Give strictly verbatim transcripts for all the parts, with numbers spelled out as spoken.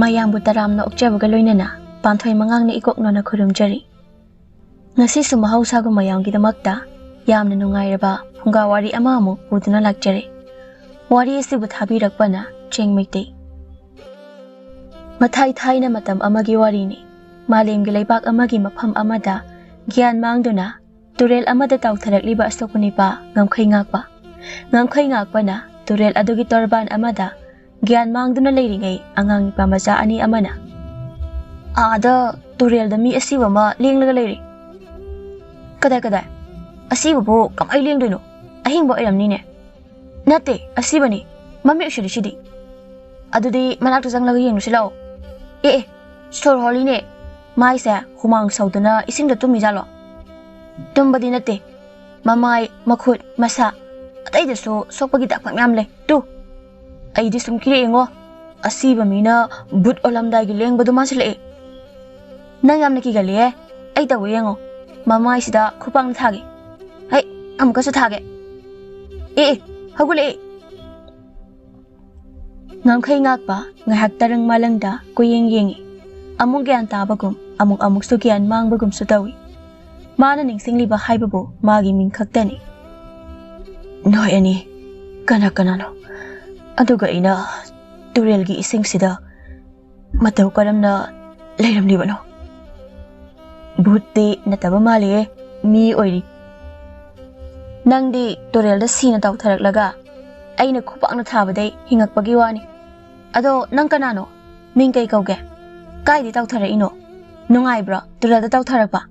ꯃꯌꯥꯝꯕꯨ ꯇꯔꯥꯝꯅ ꯑꯣꯛꯆꯕꯒ ꯂꯣꯏꯅꯅ ꯄꯥꯟꯊꯣꯏ ꯃꯉꯥꯡꯅ ꯏꯀꯣꯛ ꯅꯣꯟꯅ ꯈꯨꯔꯨꯝꯖꯔꯤ꯫ ꯉꯁꯤꯁꯨ ꯃꯍꯧꯁꯥꯒꯨꯝ ꯃꯌꯥꯝꯒꯤꯗꯃꯛꯇ ꯌꯥꯝꯅ ꯅꯨꯡꯉꯥꯏꯔꯕ ꯐꯨꯡꯒꯥ ꯋꯥꯔꯤ ꯑꯃ ꯑꯃꯨꯛ ꯄꯨꯗꯨꯅ ꯂꯥꯛꯆꯔꯦ꯫ ꯋꯥꯔꯤ ꯑꯁꯤꯕꯨ ꯊꯥꯕꯤꯔꯛꯄꯅ ꯆꯦꯡ ꯃꯩꯇꯩ꯫ ꯃꯊꯥꯏ ꯊꯥꯏꯅ ꯃꯇꯝ ꯑꯃꯒꯤ ꯋꯥꯔꯤꯅꯤ꯫ ꯃꯥꯂꯦꯝꯒꯤ ꯂꯩꯕꯥꯛ ꯑꯃꯒꯤ ꯃꯐꯝ ꯑꯃꯗ ꯒ꯭ꯌꯥꯟ ꯃꯥꯡꯗꯨꯅ ꯇꯨꯔꯦꯜ ꯑꯃꯗ ꯇꯥꯎꯊꯔꯛꯂꯤꯕ ꯑꯁꯣꯛꯄ ꯅꯨꯄꯥ ꯉꯝꯈꯩ ꯉꯥꯛꯄ꯫ ꯉꯝꯈꯩ ꯉꯥꯛꯄꯅ ꯇꯨꯔꯦꯜ ꯑꯗꯨꯒꯤ ꯇꯣꯔꯕꯥꯟ ꯑꯃꯗ ꯒ꯭ꯌꯥꯟ ꯃꯥꯡꯗꯨꯅ ꯂꯩꯔꯤꯉꯩ ꯑꯉꯥꯡ ꯅꯨꯄꯥ ꯃꯆꯥ ꯑꯅꯤ ꯑꯃꯅ, "ꯑꯥꯗ ꯇꯨꯔꯦꯜꯗ ꯃꯤ ꯑꯁꯤꯕ ꯑꯃ ꯂꯦꯡꯂꯒ ꯂꯩꯔꯤ꯫" "ꯀꯗꯥꯏ, ꯀꯗꯥꯏ? ꯑꯁꯤꯕꯕꯨ ꯀꯃꯥꯏ ꯂꯦꯡꯗꯣꯏꯅꯣ? ꯑꯍꯤꯡꯕ ꯑꯣꯏꯔꯝꯅꯤꯅꯦ꯫" "ꯅꯠꯇꯦ, ꯑꯁꯤꯕꯅꯤ꯫ ꯃꯃꯤꯠ ꯎꯁꯤꯜꯂꯤꯁꯤꯗꯤ꯫" "ꯑꯗꯨꯗꯤ ꯃꯅꯥꯛꯇ ꯆꯪꯂꯒ ꯌꯦꯡꯂꯨꯁꯤ ꯂꯥꯛꯑꯣ꯫" "ꯑꯦ, ꯑꯦ, ꯁꯣꯔ ꯍꯣꯜꯂꯤꯅꯦ꯫ ꯃꯥꯏꯁꯦ ꯍꯨꯃꯥꯡ ꯁꯧꯗꯨꯅ ꯏꯁꯤꯡꯗ ꯇꯨꯝꯃꯤꯖꯥꯠꯂꯣ?" "ꯇꯨꯝꯕꯗꯤ ꯅꯠꯇꯦ꯫ ꯃꯃꯥꯏ, ꯃꯈꯨꯠ, ꯃꯁꯥ, ꯑꯇꯩꯗꯁꯨ ꯁꯣꯛꯄꯒꯤ ꯗꯥꯛꯐꯝ ꯌꯥꯝ ꯂꯩ꯫ ꯇꯨ!" "ꯑꯩꯗꯤ ꯁꯨꯝ ꯀꯤꯔꯛꯑꯦꯉꯣ꯫ ꯑꯁꯤꯕ ꯃꯤꯅ ꯚꯨꯠ ꯑꯣꯜꯂꯝꯗꯥꯏꯒꯤ ꯂꯦꯡꯕꯗꯣ ꯃꯥꯟꯁꯤꯜꯂꯛꯑꯦ꯫" "ꯅꯪ ꯌꯥꯝꯅ ꯀꯤꯒꯜꯂꯤꯍꯦ꯫ ꯑꯩ ꯇꯧꯒꯦ ꯌꯦꯡꯉꯣ꯫ ꯃꯃꯥꯏꯁꯤꯗ ꯈꯨꯄꯥꯛꯅ ꯊꯥꯒꯦ꯫ ꯍꯩ, ꯑꯃꯨꯛꯀꯁꯨ ꯊꯥꯒꯦ꯫ ꯑꯦ, ꯑꯦ, ꯍꯧꯒꯠꯂꯛꯑꯦ꯫" ꯉꯝꯈꯩ ꯉꯥꯛꯄ ꯉꯥꯏꯍꯥꯛ ꯇꯔꯪ ꯃꯥꯂꯪꯗ ꯀꯣꯏꯌꯦꯡ ꯌꯦꯡꯉꯤ꯫ ꯑꯃꯨꯛ ꯒ꯭ꯌꯥꯟ ꯇꯥꯕꯒꯨꯝ, ꯑꯃꯨꯛ ꯑꯃꯨꯛꯁꯨ ꯒ꯭ꯌꯥꯟ ꯃꯥꯡꯕꯒꯨꯝꯁꯨ ꯇꯧꯏ꯫ ꯃꯥꯅ ꯅꯤꯡꯁꯤꯡꯂꯤꯕ ꯍꯥꯏꯕꯕꯨ ꯃꯥꯒꯤ ꯃꯤꯡ ꯈꯛꯇꯅꯤ꯫ "ꯅꯣꯏ ꯑꯅꯤ ꯀꯅꯥ ꯀꯅꯥꯅꯣ? ꯑꯗꯨꯒ ꯑꯩꯅ ꯇꯨꯔꯦꯜꯒꯤ ꯏꯁꯤꯡꯁꯤꯗ ꯃꯇꯧ ꯀꯔꯝꯅ ꯂꯩꯔꯝꯂꯤꯕꯅꯣ?" "ꯚꯨꯠꯇꯤ ꯅꯠꯇꯕ ꯃꯥꯜꯂꯤꯌꯦ, ꯃꯤ ꯑꯣꯏꯔꯤ꯫ ꯅꯪꯗꯤ ꯇꯨꯔꯦꯜꯗ ꯁꯤꯅ ꯇꯥꯎꯊꯔꯛꯂꯒ ꯑꯩꯅ ꯈꯨꯄꯥꯛꯅ ꯊꯥꯕꯗꯩ ꯍꯤꯡꯉꯛꯄꯒꯤ ꯋꯥꯅꯤ꯫ ꯑꯗꯣ ꯅꯪ ꯀꯅꯥꯅꯣ? ꯃꯤꯡ ꯀꯩ ꯀꯧꯒꯦ? ꯀꯥꯏꯗꯩ ꯇꯥꯎꯊꯔꯛꯏꯅꯣ? ꯅꯨꯡꯉꯥꯏꯕ꯭ꯔꯣ ꯇꯨꯔꯦꯜꯗ ꯇꯥꯎꯊꯔꯛꯄ?"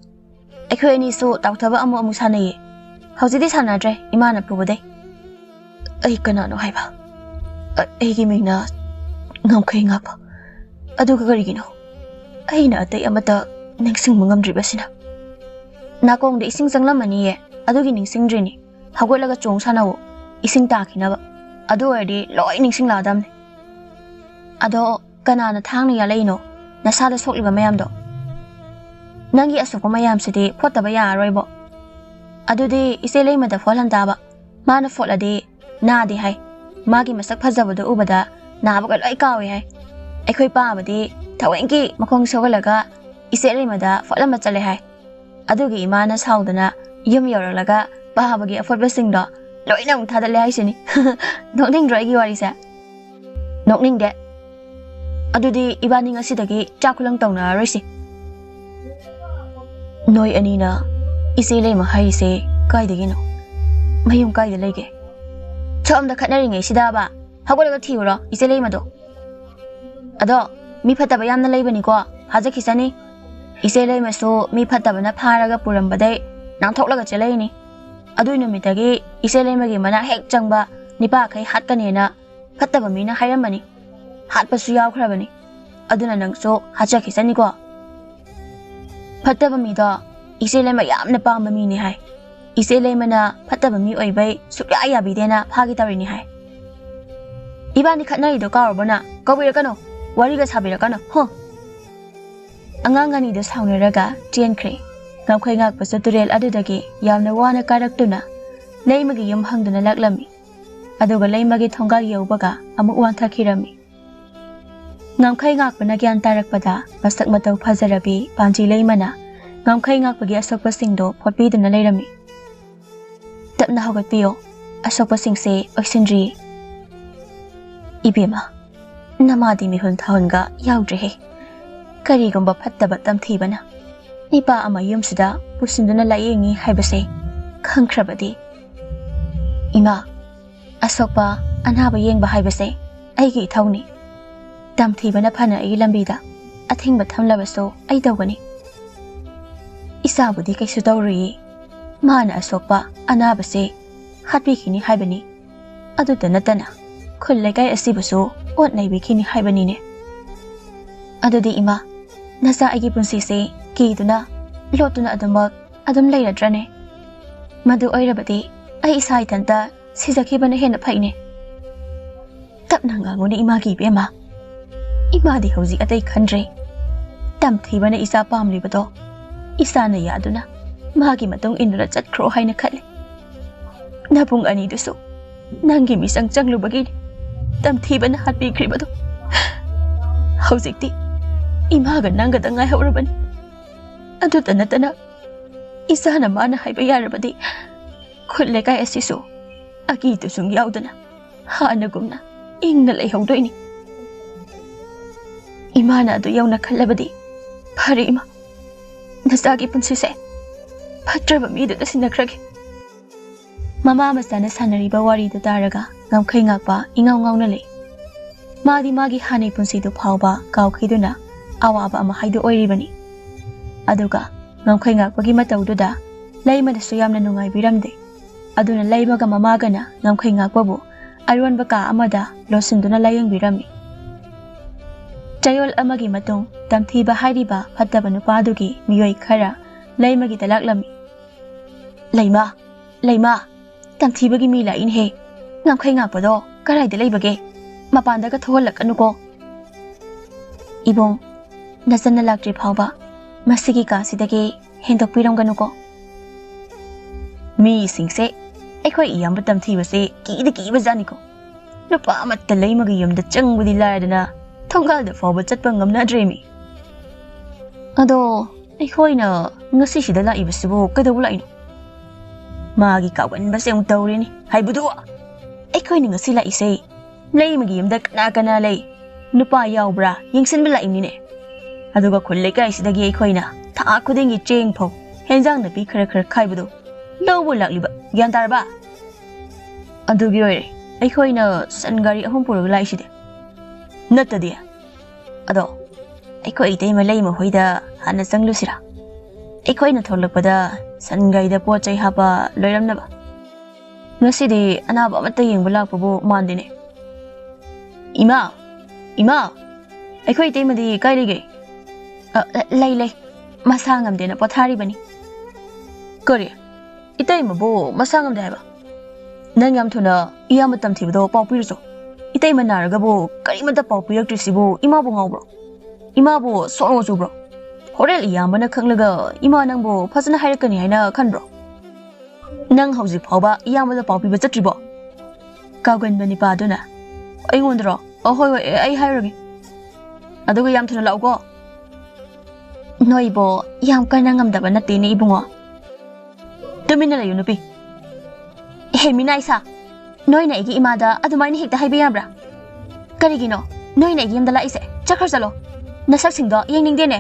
"ꯑꯩꯈꯣꯏ ꯑꯅꯤꯁꯨ ꯇꯥꯎꯊꯕ ꯑꯃꯨꯛ ꯑꯃꯨꯛ ꯁꯥꯟꯅꯩꯌꯦ꯫ ꯍꯧꯖꯤꯛꯇꯤ ꯁꯥꯟꯅꯗ꯭ꯔꯦ, ꯏꯃꯥꯅ ꯐꯨꯕꯗꯩ꯫" "ꯑꯩ ꯀꯅꯥꯅꯣ ꯍꯥꯏꯕ?" "ꯑ-, ꯑꯩꯒꯤ ꯃꯤꯡꯅ ꯉꯝꯈꯩ ꯉꯥꯛꯄ꯫ ꯑꯗꯨꯒ ꯀꯔꯤꯒꯤꯅꯣ ꯑꯩꯅ ꯑꯇꯩ ꯑꯃꯠꯇ ꯅꯤꯡꯁꯤꯡꯕ ꯉꯝꯗ꯭ꯔꯤꯕꯁꯤꯅ?" "ꯅꯥꯀꯣꯡꯗ ꯏꯁꯤꯡ ꯆꯪꯂꯝꯃꯅꯤꯌꯦ, ꯑꯗꯨꯒꯤ ꯅꯤꯡꯁꯤꯡꯗ꯭ꯔꯤꯅꯤ꯫ ꯍꯧꯒꯠꯂꯒ ꯆꯣꯡ ꯁꯥꯟꯅꯧ, ꯏꯁꯤꯡ ꯇꯥꯈꯤꯅꯕ꯫ ꯑꯗꯨ ꯑꯣꯏꯔꯗꯤ ꯂꯣꯏ ꯅꯤꯡꯁꯤꯡꯂꯛꯑꯗꯝꯅꯤ꯫" "ꯑꯗꯣ ꯀꯅꯥꯅ ꯊꯥꯡꯅ ꯌꯥꯜꯂꯛꯏꯅꯣ? ꯅꯁꯥꯗ ꯁꯣꯛꯂꯤꯕ ꯃꯌꯥꯝꯗꯣ?" "ꯅꯪꯒꯤ ꯑꯁꯣꯛꯄ ꯃꯌꯥꯝꯁꯤꯗꯤ ꯐꯣꯠꯇꯕ ꯌꯥꯔꯔꯣꯏꯕꯣ꯫" "ꯑꯗꯨꯗꯤ ꯏꯆꯦ ꯂꯩꯃꯗ ꯐꯣꯠꯍꯟ ꯇꯥꯕ꯫ ꯃꯥꯅ ꯐꯣꯠꯂꯗꯤ ꯅꯥꯗꯦ ꯍꯥꯏ꯫ ꯃꯥꯒꯤ ꯃꯁꯛ ꯐꯖꯕꯗꯣ ꯎꯕꯗ ꯅꯥꯕꯒ ꯂꯣꯏ ꯀꯥꯎꯏ ꯍꯥꯏ꯫" ꯑꯩꯈꯣꯏ ꯄꯥꯕꯗꯤ ꯊꯋꯦꯟꯀꯤ ꯃꯈꯣꯡ ꯁꯣꯛꯍꯜꯂꯒ ꯏꯆꯦ ꯂꯩꯃꯗ ꯐꯣꯠꯂꯝꯕ ꯆꯠꯂꯦ ꯍꯥꯏ꯫ ꯑꯗꯨꯒꯤ ꯏꯃꯥꯅ ꯁꯥꯎꯗꯅ ꯌꯨꯝ ꯌꯧꯔꯛꯂꯒ ꯄꯥꯕꯒꯤ ꯑꯐꯣꯠꯄꯁꯤꯡꯗꯣ ꯂꯣꯏꯅ ꯑꯃꯨꯛ ꯊꯥꯗꯠꯂꯦ ꯍꯥꯏꯁꯤꯅꯤ꯫ ꯅꯣꯛꯅꯤꯡꯗ꯭ꯔꯣ ꯑꯩꯒꯤ ꯋꯥꯔꯤꯁꯦ? ꯅꯣꯛꯅꯤꯡꯗꯦ꯫ ꯑꯗꯨꯗꯤ ꯏꯕꯥꯅꯤ ꯉꯁꯤꯗꯒꯤ ꯆꯥꯛ ꯈꯨꯂꯪ ꯇꯧꯅꯔꯔꯣꯏꯁꯤ꯫ ꯅꯣꯏ ꯑꯅꯤꯅ ꯏꯆꯦ ꯂꯩꯃ ꯍꯥꯏꯔꯤꯁꯦ ꯀꯥꯏꯗꯒꯤꯅꯣ? ꯃꯌꯨꯝ ꯀꯥꯏꯗ ꯂꯩꯒꯦ? ꯁꯣꯝꯗ ꯈꯠꯅꯔꯤꯉꯩꯁꯤꯗꯕ ꯍꯧꯒꯠꯂꯒ ꯊꯤꯔꯨꯔꯣ ꯏꯆꯦ ꯂꯩꯃꯗꯣ꯫ ꯑꯗꯣ ꯃꯤ ꯐꯠꯇꯕ ꯌꯥꯝꯅ ꯂꯩꯕꯅꯤꯀꯣ, ꯐꯥꯖꯈꯤꯁꯅꯤ꯫ ꯏꯆꯦ ꯂꯩꯃꯁꯨ ꯃꯤ ꯐꯠꯇꯕꯅ ꯐꯥꯔꯒ ꯄꯨꯔꯝꯕꯗꯩ ꯅꯥꯟꯊꯣꯛꯂꯒ ꯆꯦꯜꯂꯛꯏꯅꯤ꯫ ꯑꯗꯨꯏ ꯅꯨꯃꯤꯠꯇꯒꯤ ꯏꯆꯦ ꯂꯩꯃꯒꯤ ꯃꯅꯥꯛ ꯍꯦꯛ ꯆꯪꯕ ꯅꯤꯄꯥꯈꯩ ꯍꯥꯠꯀꯅꯦꯅ ꯐꯠꯇꯕ ꯃꯤꯅ ꯍꯥꯏꯔꯝꯕꯅꯤ꯫ ꯍꯥꯠꯄꯁꯨ ꯌꯥꯎꯈ꯭ꯔꯕꯅꯤ꯫ ꯑꯗꯨꯅ ꯅꯪꯁꯨ ꯍꯥꯠꯆꯈꯤꯁꯅꯤꯀꯣ꯫ ꯐꯠꯇꯕ ꯃꯤꯗꯣ ꯏꯆꯦ ꯂꯩꯃ ꯌꯥꯝꯅ ꯄꯥꯝꯕ ꯃꯤꯅꯤ ꯍꯥꯏ꯫ ꯏꯆꯦ ꯂꯩꯃꯅ ꯐꯠꯇꯕ ꯃꯤ ꯑꯣꯏꯕꯩ ꯁꯨꯛꯌꯥ ꯌꯥꯕꯤꯗꯦꯅ ꯐꯥꯒꯦ ꯇꯧꯔꯤꯅꯤ ꯍꯥꯏ꯫ ꯏꯕꯥꯅꯤ ꯈꯠꯅꯔꯤꯗꯣ ꯀꯥꯎꯔꯕꯣ ꯅꯪ? ꯀꯧꯕꯤꯔꯛꯀꯅꯣ꯫ ꯋꯥꯔꯤꯒ ꯁꯥꯕꯤꯔꯛꯀꯅꯣ꯫ ꯍꯣ꯫ ꯑꯉꯥꯡ ꯑꯅꯤꯗꯣ ꯁꯥꯎꯅꯔꯒ ꯆꯦꯟꯈ꯭ꯔꯦ꯫ ꯉꯝꯈꯩ ꯉꯥꯛꯄꯁꯨ ꯇꯨꯔꯦꯜ ꯑꯗꯨꯗꯒꯤ ꯌꯥꯝꯅ ꯋꯥꯅ ꯀꯥꯔꯛꯇꯨꯅ ꯂꯩꯃꯒꯤ ꯌꯨꯝ ꯍꯪꯗꯨꯅ ꯂꯥꯛꯂꯝꯃꯤ꯫ ꯑꯗꯨꯒ ꯂꯩꯃꯒꯤ ꯊꯣꯡꯒꯥꯜ ꯌꯧꯕꯒ ꯑꯃꯨꯛ ꯋꯥꯟꯊꯈꯤꯔꯝꯃꯤ꯫ ꯉꯝꯈꯩ ꯉꯥꯛꯄꯅ ꯒ꯭ꯌꯥꯟ ꯇꯥꯔꯛꯄꯗ ꯃꯁꯛ ꯃꯇꯧ ꯐꯖꯔꯕꯤ ꯄꯥꯟꯖꯤ ꯂꯩꯃꯅ ꯉꯝꯈꯩ ꯉꯥꯛꯄꯒꯤ ꯑꯁꯣꯛꯄꯁꯤꯡꯗꯣ ꯐꯣꯠꯄꯤꯗꯨꯅ ꯂꯩꯔꯝꯃꯤ꯫ "ꯇꯞꯅ ꯍꯧꯒꯠꯄꯤꯌꯣ, ꯑꯁꯣꯛꯄꯁꯤꯡꯁꯦ ꯑꯣꯏꯁꯤꯟꯗ꯭ꯔꯤ꯫" "ꯏꯕꯦꯝꯃ, ꯅꯃꯥꯗꯤ ꯃꯤꯍꯨꯟ ꯊꯥꯍꯨꯟꯒ ꯌꯥꯎꯗ꯭ꯔꯦꯍꯦ꯫ ꯀꯔꯤꯒꯨꯝꯕ ꯐꯠꯇꯕ ꯇꯝꯊꯤꯕꯅ ꯅꯤꯄꯥ ꯑꯃ ꯌꯨꯝꯁꯤꯗ ꯄꯨꯁꯤꯟꯗꯨꯅ ꯂꯥꯌꯦꯡꯉꯤ ꯍꯥꯏꯕꯁꯦ ꯈꯪꯈ꯭ꯔꯕꯗꯤ?" "ꯏꯃꯥ, ꯑꯁꯣꯛꯄ ꯑꯅꯥꯕ ꯌꯦꯡꯕ ꯍꯥꯏꯕꯁꯦ ꯑꯩꯒꯤ ꯏꯊꯧꯅꯤ꯫ ꯇꯝꯊꯤꯕꯅ ꯐꯅ ꯑꯩꯒꯤ ꯂꯝꯕꯤꯗ ꯑꯊꯤꯡꯕ ꯊꯝꯂꯕꯁꯨ ꯑꯩ ꯇꯧꯒꯅꯤ꯫ ꯏꯆꯥꯕꯨꯗꯤ ꯀꯩꯁꯨ ꯇꯧꯔꯨꯏ꯫ ꯃꯥꯅ ꯑꯁꯣꯛꯄ ꯑꯅꯥꯕꯁꯦ ꯍꯥꯠꯄꯤꯈꯤꯅꯤ ꯍꯥꯏꯕꯅꯤ꯫ ꯑꯗꯨꯇ ꯅꯠꯇꯅ ꯈꯨꯜ ꯂꯩꯀꯥꯏ ꯑꯁꯤꯕꯨꯁꯨ ꯑꯣꯠ ꯅꯩꯕꯤꯈꯤꯅꯤ ꯍꯥꯏꯕꯅꯤꯅꯦ꯫ ꯑꯗꯨꯗꯤ ꯏꯃꯥ, ꯅꯆꯥ ꯑꯩꯒꯤ ꯄꯨꯟꯁꯤꯁꯦ ꯀꯤꯗꯨꯅ, ꯂꯣꯠꯇꯨꯅ ꯑꯗꯨꯃꯛ ꯑꯗꯨꯝ ꯂꯩꯔꯗ꯭ꯔꯅꯦ? ꯃꯗꯨ ꯑꯣꯏꯔꯕꯗꯤ ꯑꯩ ꯏꯁꯥ ꯏꯊꯟꯇ ꯁꯤꯖꯈꯤꯕꯅ ꯍꯦꯟꯅ ꯐꯩꯅꯦ꯫" "ꯇꯞꯅ ꯉꯥꯡꯉꯨꯅꯦ ꯏꯃꯥꯒꯤ ꯏꯕꯦꯝꯃ꯫ ꯏꯃꯥꯗꯤ ꯍꯧꯖꯤꯛ ꯑꯇꯩ ꯈꯟꯗ꯭ꯔꯦ꯫ ꯇꯝꯊꯤꯕꯅ ꯏꯆꯥ ꯄꯥꯝꯂꯤꯕꯗꯣ ꯏꯆꯥꯅ ꯌꯥꯗꯨꯅ ꯃꯥꯒꯤ ꯃꯇꯨꯡ ꯏꯟꯗꯨꯅ ꯆꯠꯈ꯭ꯔꯣ ꯍꯥꯏꯅ ꯈꯜꯂꯤ꯫ ꯅꯕꯨꯡ ꯑꯅꯤꯗꯨꯁꯨ ꯅꯪꯒꯤ ꯃꯤꯆꯪ ꯆꯪꯂꯨꯕꯒꯤꯅꯤ ꯇꯝꯊꯤꯕꯅ ꯍꯥꯠꯄꯤꯈ꯭ꯔꯤꯕꯗꯣ꯫" ꯍꯧꯖꯤꯛꯇꯤ ꯏꯃꯥꯒ ꯅꯪꯒꯗ ꯉꯥꯏꯍꯧꯔꯕꯅꯤ꯫ ꯑꯗꯨꯇ ꯅꯠꯇꯅ ꯏꯆꯥꯅ ꯃꯥꯅ ꯍꯥꯏꯕ ꯌꯥꯔꯕꯗꯤ ꯈꯨꯜ ꯂꯩꯀꯥꯏ ꯑꯁꯤꯁꯨ ꯑꯀꯤ ꯇꯨꯖꯨꯡ ꯌꯥꯎꯗꯅ ꯍꯥꯟꯅꯒꯨꯝꯅ ꯏꯪꯅ ꯂꯩꯍꯧꯗꯣꯏꯅꯤ꯫ ꯏꯃꯥꯅ ꯑꯗꯨ ꯌꯧꯅ ꯈꯜꯂꯕꯗꯤ ꯐꯔꯦ ꯏꯃꯥ, ꯅꯆꯥꯒꯤ ꯄꯨꯟꯁꯤꯁꯦ ꯐꯠꯇ꯭ꯔꯕ ꯃꯤꯗꯨꯗ ꯁꯤꯟꯅꯈ꯭ꯔꯒꯦ꯫ ꯃꯃꯥ ꯃꯆꯥꯅ ꯁꯥꯟꯅꯔꯤꯕ ꯋꯥꯔꯤꯗꯨ ꯇꯥꯔꯒ ꯉꯝꯈꯩ ꯉꯥꯛꯄ ꯏꯉꯥꯎ ꯉꯥꯎꯅ ꯂꯩ꯫ ꯃꯥꯗꯤ ꯃꯥꯒꯤ ꯍꯥꯟꯅꯩ ꯄꯨꯟꯁꯤꯗꯨ ꯐꯥꯎꯕ ꯀꯥꯎꯈꯤꯗꯨꯅ ꯑꯋꯥꯕ ꯑꯃ ꯍꯥꯏꯗꯣ ꯑꯣꯏꯔꯤꯕꯅꯤ꯫ ꯑꯗꯨꯒ ꯉꯝꯈꯩ ꯉꯥꯛꯄꯒꯤ ꯃꯇꯧꯗꯨꯗ ꯂꯩꯃꯅꯁꯨ ꯌꯥꯝꯅ ꯅꯨꯡꯉꯥꯏꯕꯤꯔꯝꯗꯦ꯫ ꯑꯗꯨꯅ ꯂꯩꯃꯒ ꯃꯃꯥꯒꯅ ꯉꯝꯈꯩ ꯉꯥꯛꯄꯕꯨ ꯑꯔꯣꯟꯕ ꯀꯥ ꯑꯃꯗ ꯂꯣꯠꯁꯤꯟꯗꯨꯅ ꯂꯥꯌꯦꯡꯕꯤꯔꯝꯃꯤ꯫ ꯆꯌꯣꯜ ꯑꯃꯒꯤ ꯃꯇꯨꯡ ꯇꯝꯊꯤꯕ ꯍꯥꯏꯔꯤꯕ ꯐꯠꯇꯕ ꯅꯨꯄꯥꯗꯨꯒꯤ ꯃꯤꯑꯣꯏ ꯈꯔ ꯂꯩꯃꯒꯤꯗ ꯂꯥꯛꯂꯝꯃꯤ꯫ "ꯂꯩꯃ, ꯂꯩꯃ, ꯇꯝꯊꯤꯕꯒꯤ ꯃꯤ ꯂꯥꯛꯏꯅꯦꯍꯦ꯫ ꯉꯝꯈꯩ ꯉꯥꯛꯄꯗꯣ ꯀꯔꯥꯏꯗ ꯂꯩꯕꯒꯦ? ꯃꯄꯥꯟꯗꯒ ꯊꯣꯛꯍꯜꯂꯛꯀꯅꯨꯀꯣ꯫ ꯏꯕꯨꯡ, ꯅꯆꯟꯅ ꯂꯥꯛꯇ꯭ꯔꯤ ꯐꯥꯎꯕ ꯃꯁꯤꯒꯤ ꯀꯥꯁꯤꯗꯒꯤ ꯍꯦꯟꯗꯣꯛꯄꯤꯔꯝꯒꯅꯨꯀꯣ꯫" ꯃꯤꯁꯤꯡꯁꯦ ꯑꯩꯈꯣꯏ ꯏꯌꯥꯝꯕ ꯇꯝꯊꯤꯕꯁꯦ ꯀꯤꯗꯤ ꯀꯤꯕꯖꯥꯠꯅꯤꯀꯣ꯫ ꯅꯨꯄꯥ ꯑꯃꯠꯇ ꯂꯩꯃꯒꯤ ꯌꯨꯝꯗ ꯆꯪꯕꯗꯤ ꯂꯥꯏꯔꯗꯅ ꯊꯣꯡꯒꯥꯜꯗ ꯐꯥꯎꯕ ꯆꯠꯄ ꯉꯝꯅꯗ꯭ꯔꯦꯃꯤ꯫ ꯑꯗꯣ ꯑꯩꯈꯣꯏꯅ ꯉꯁꯤꯁꯤꯗ ꯂꯥꯛꯏꯕꯁꯤꯕꯨ ꯀꯩꯗꯧꯕ ꯂꯥꯛꯏꯅꯣ? ꯃꯥꯒꯤ ꯀꯥꯎꯒꯟꯕꯁꯦ ꯑꯃꯨꯛ ꯇꯧꯔꯦꯅꯦ꯫ ꯍꯥꯏꯕꯗꯨ ꯑꯩꯈꯣꯏꯅ ꯉꯁꯤ ꯂꯥꯛꯏꯁꯦ ꯂꯩꯃꯒꯤ ꯌꯨꯝꯗ ꯀꯅꯥ ꯀꯅꯥ ꯂꯩ, ꯅꯨꯄꯥ ꯌꯥꯎꯕ꯭ꯔꯥ ꯌꯦꯡꯁꯤꯟꯕ ꯂꯥꯛꯏꯅꯤꯅꯦ꯫ ꯑꯗꯨꯒ ꯈꯨꯜ ꯂꯩꯀꯥꯏꯁꯤꯗꯒꯤ ꯑꯩꯈꯣꯏꯅ ꯊꯥ ꯈꯨꯗꯤꯡꯒꯤ ꯆꯦꯡ ꯐꯧ, ꯍꯦꯟꯖꯥꯡ ꯅꯥꯄꯤ ꯈꯔ ꯈꯔ ꯈꯥꯏꯕꯗꯣ ꯂꯧꯕ ꯂꯥꯛꯂꯤꯕ꯫ ꯒ꯭ꯌꯥꯟ ꯇꯥꯔꯕ? ꯑꯗꯨꯒꯤ ꯑꯣꯏꯔꯦ ꯑꯩꯈꯣꯏꯅ ꯁꯟ ꯒꯥꯔꯤ ꯑꯍꯨꯝ ꯄꯨꯔꯒ ꯂꯥꯛꯏꯁꯤꯗꯤ꯫ ꯅꯠꯇꯗꯤ꯫ ꯑꯗꯣ ꯑꯩꯈꯣꯏ ꯏꯇꯩꯃ ꯂꯩꯃ ꯍꯣꯏꯗ ꯍꯥꯟꯅ ꯆꯪꯂꯨꯁꯤꯔꯥ? ꯑꯩꯈꯣꯏꯅ ꯊꯣꯛꯂꯛꯄꯗ ꯁꯟ ꯒꯥꯔꯤꯗ ꯄꯣꯠ ꯆꯩ ꯍꯥꯞꯄ ꯂꯣꯏꯔꯝꯅꯕ꯫ ꯉꯁꯤꯗꯤ ꯑꯅꯥꯕ ꯑꯃꯠꯇ ꯌꯦꯡꯕ ꯂꯥꯛꯄꯕꯨ ꯃꯥꯟꯗꯦꯅꯦ꯫ "ꯏꯃꯥ, ꯏꯃꯥ, ꯑꯩꯈꯣꯏ ꯏꯇꯩꯃꯗꯤ ꯀꯥꯏ ꯂꯩꯒꯦ?" "ꯑ, ꯂꯩ, ꯂꯩ꯫ ꯃꯁꯥ ꯉꯝꯗꯦꯅ ꯄꯣꯊꯥꯔꯤꯕꯅꯤ꯫" "ꯀꯔꯤ? ꯏꯇꯩꯃꯕꯨ ꯃꯁꯥ ꯉꯝꯗꯦ ꯍꯥꯏꯕ? ꯅꯪ ꯌꯥꯝ ꯊꯨꯅ ꯏꯌꯥꯝꯕ ꯇꯝꯊꯤꯕꯗꯣ ꯄꯥꯎ ꯄꯤꯔꯨꯆꯣ꯫ ꯏꯇꯩꯃ ꯅꯥꯔꯒꯕꯨ ꯀꯔꯤꯃꯠꯇ ꯄꯥꯎ ꯄꯤꯔꯛꯇ꯭ꯔꯤꯁꯤꯕꯨ ꯏꯃꯥꯕꯨ ꯉꯥꯎꯕ꯭ꯔꯣ? ꯏꯃꯥꯕꯨ ꯁꯣꯅꯣ ꯆꯨꯕ꯭ꯔꯣ? ꯍꯣꯔꯦꯟ ꯏꯌꯥꯝꯕꯅ ꯈꯪꯂꯒ ꯏꯃꯥ ꯅꯪꯕꯨ ꯐꯖꯅ ꯍꯥꯏꯔꯛꯀꯅꯤ ꯍꯥꯏꯅ ꯈꯟꯕ꯭ꯔꯣ? ꯅꯪ ꯍꯧꯖꯤꯛ ꯐꯥꯎꯕ ꯏꯌꯥꯝꯕꯗ ꯄꯥꯎ ꯄꯤꯕ ꯆꯠꯇ꯭ꯔꯤꯕꯣ?" ꯀꯥꯎꯒꯟꯕ ꯅꯤꯄꯥꯗꯨꯅ ꯑꯩꯉꯣꯟꯗꯔꯣ? "ꯑꯣ, ꯍꯣꯏ, ꯍꯣꯏ, ꯑꯩ ꯍꯥꯏꯔꯒꯦ꯫" ꯑꯗꯨꯒ ꯌꯥꯝ ꯊꯨꯅ ꯂꯥꯛꯎꯀꯣ꯫ ꯅꯣꯏꯕꯣ, ꯌꯥꯝ ꯀꯟꯅ ꯉꯝꯗꯕ ꯅꯠꯇꯦꯅꯦ, ꯏꯕꯨꯡꯉꯣ꯫ ꯇꯨꯃꯤꯟꯅ ꯂꯩꯌꯨ, ꯅꯨꯄꯤ꯫ ꯍꯦ, ꯃꯤꯅꯥꯏꯁꯥ, ꯅꯣꯏꯅ ꯑꯩꯒꯤ ꯏꯃꯥꯗ ꯑꯗꯨꯃꯥꯏꯅ ꯍꯦꯛꯇ ꯍꯥꯏꯕ ꯌꯥꯕ꯭ꯔꯥ? ꯀꯔꯤꯒꯤꯅꯣ ꯅꯣꯏꯅ ꯑꯩꯒꯤ ꯌꯨꯝꯗ ꯂꯥꯛꯏꯁꯦ? ꯆꯠꯈ꯭ꯔꯣ ꯆꯠꯂꯣ, ꯅꯁꯛꯁꯤꯡꯗꯣ ꯌꯦꯡꯅꯤꯡꯗꯦꯅꯦ꯫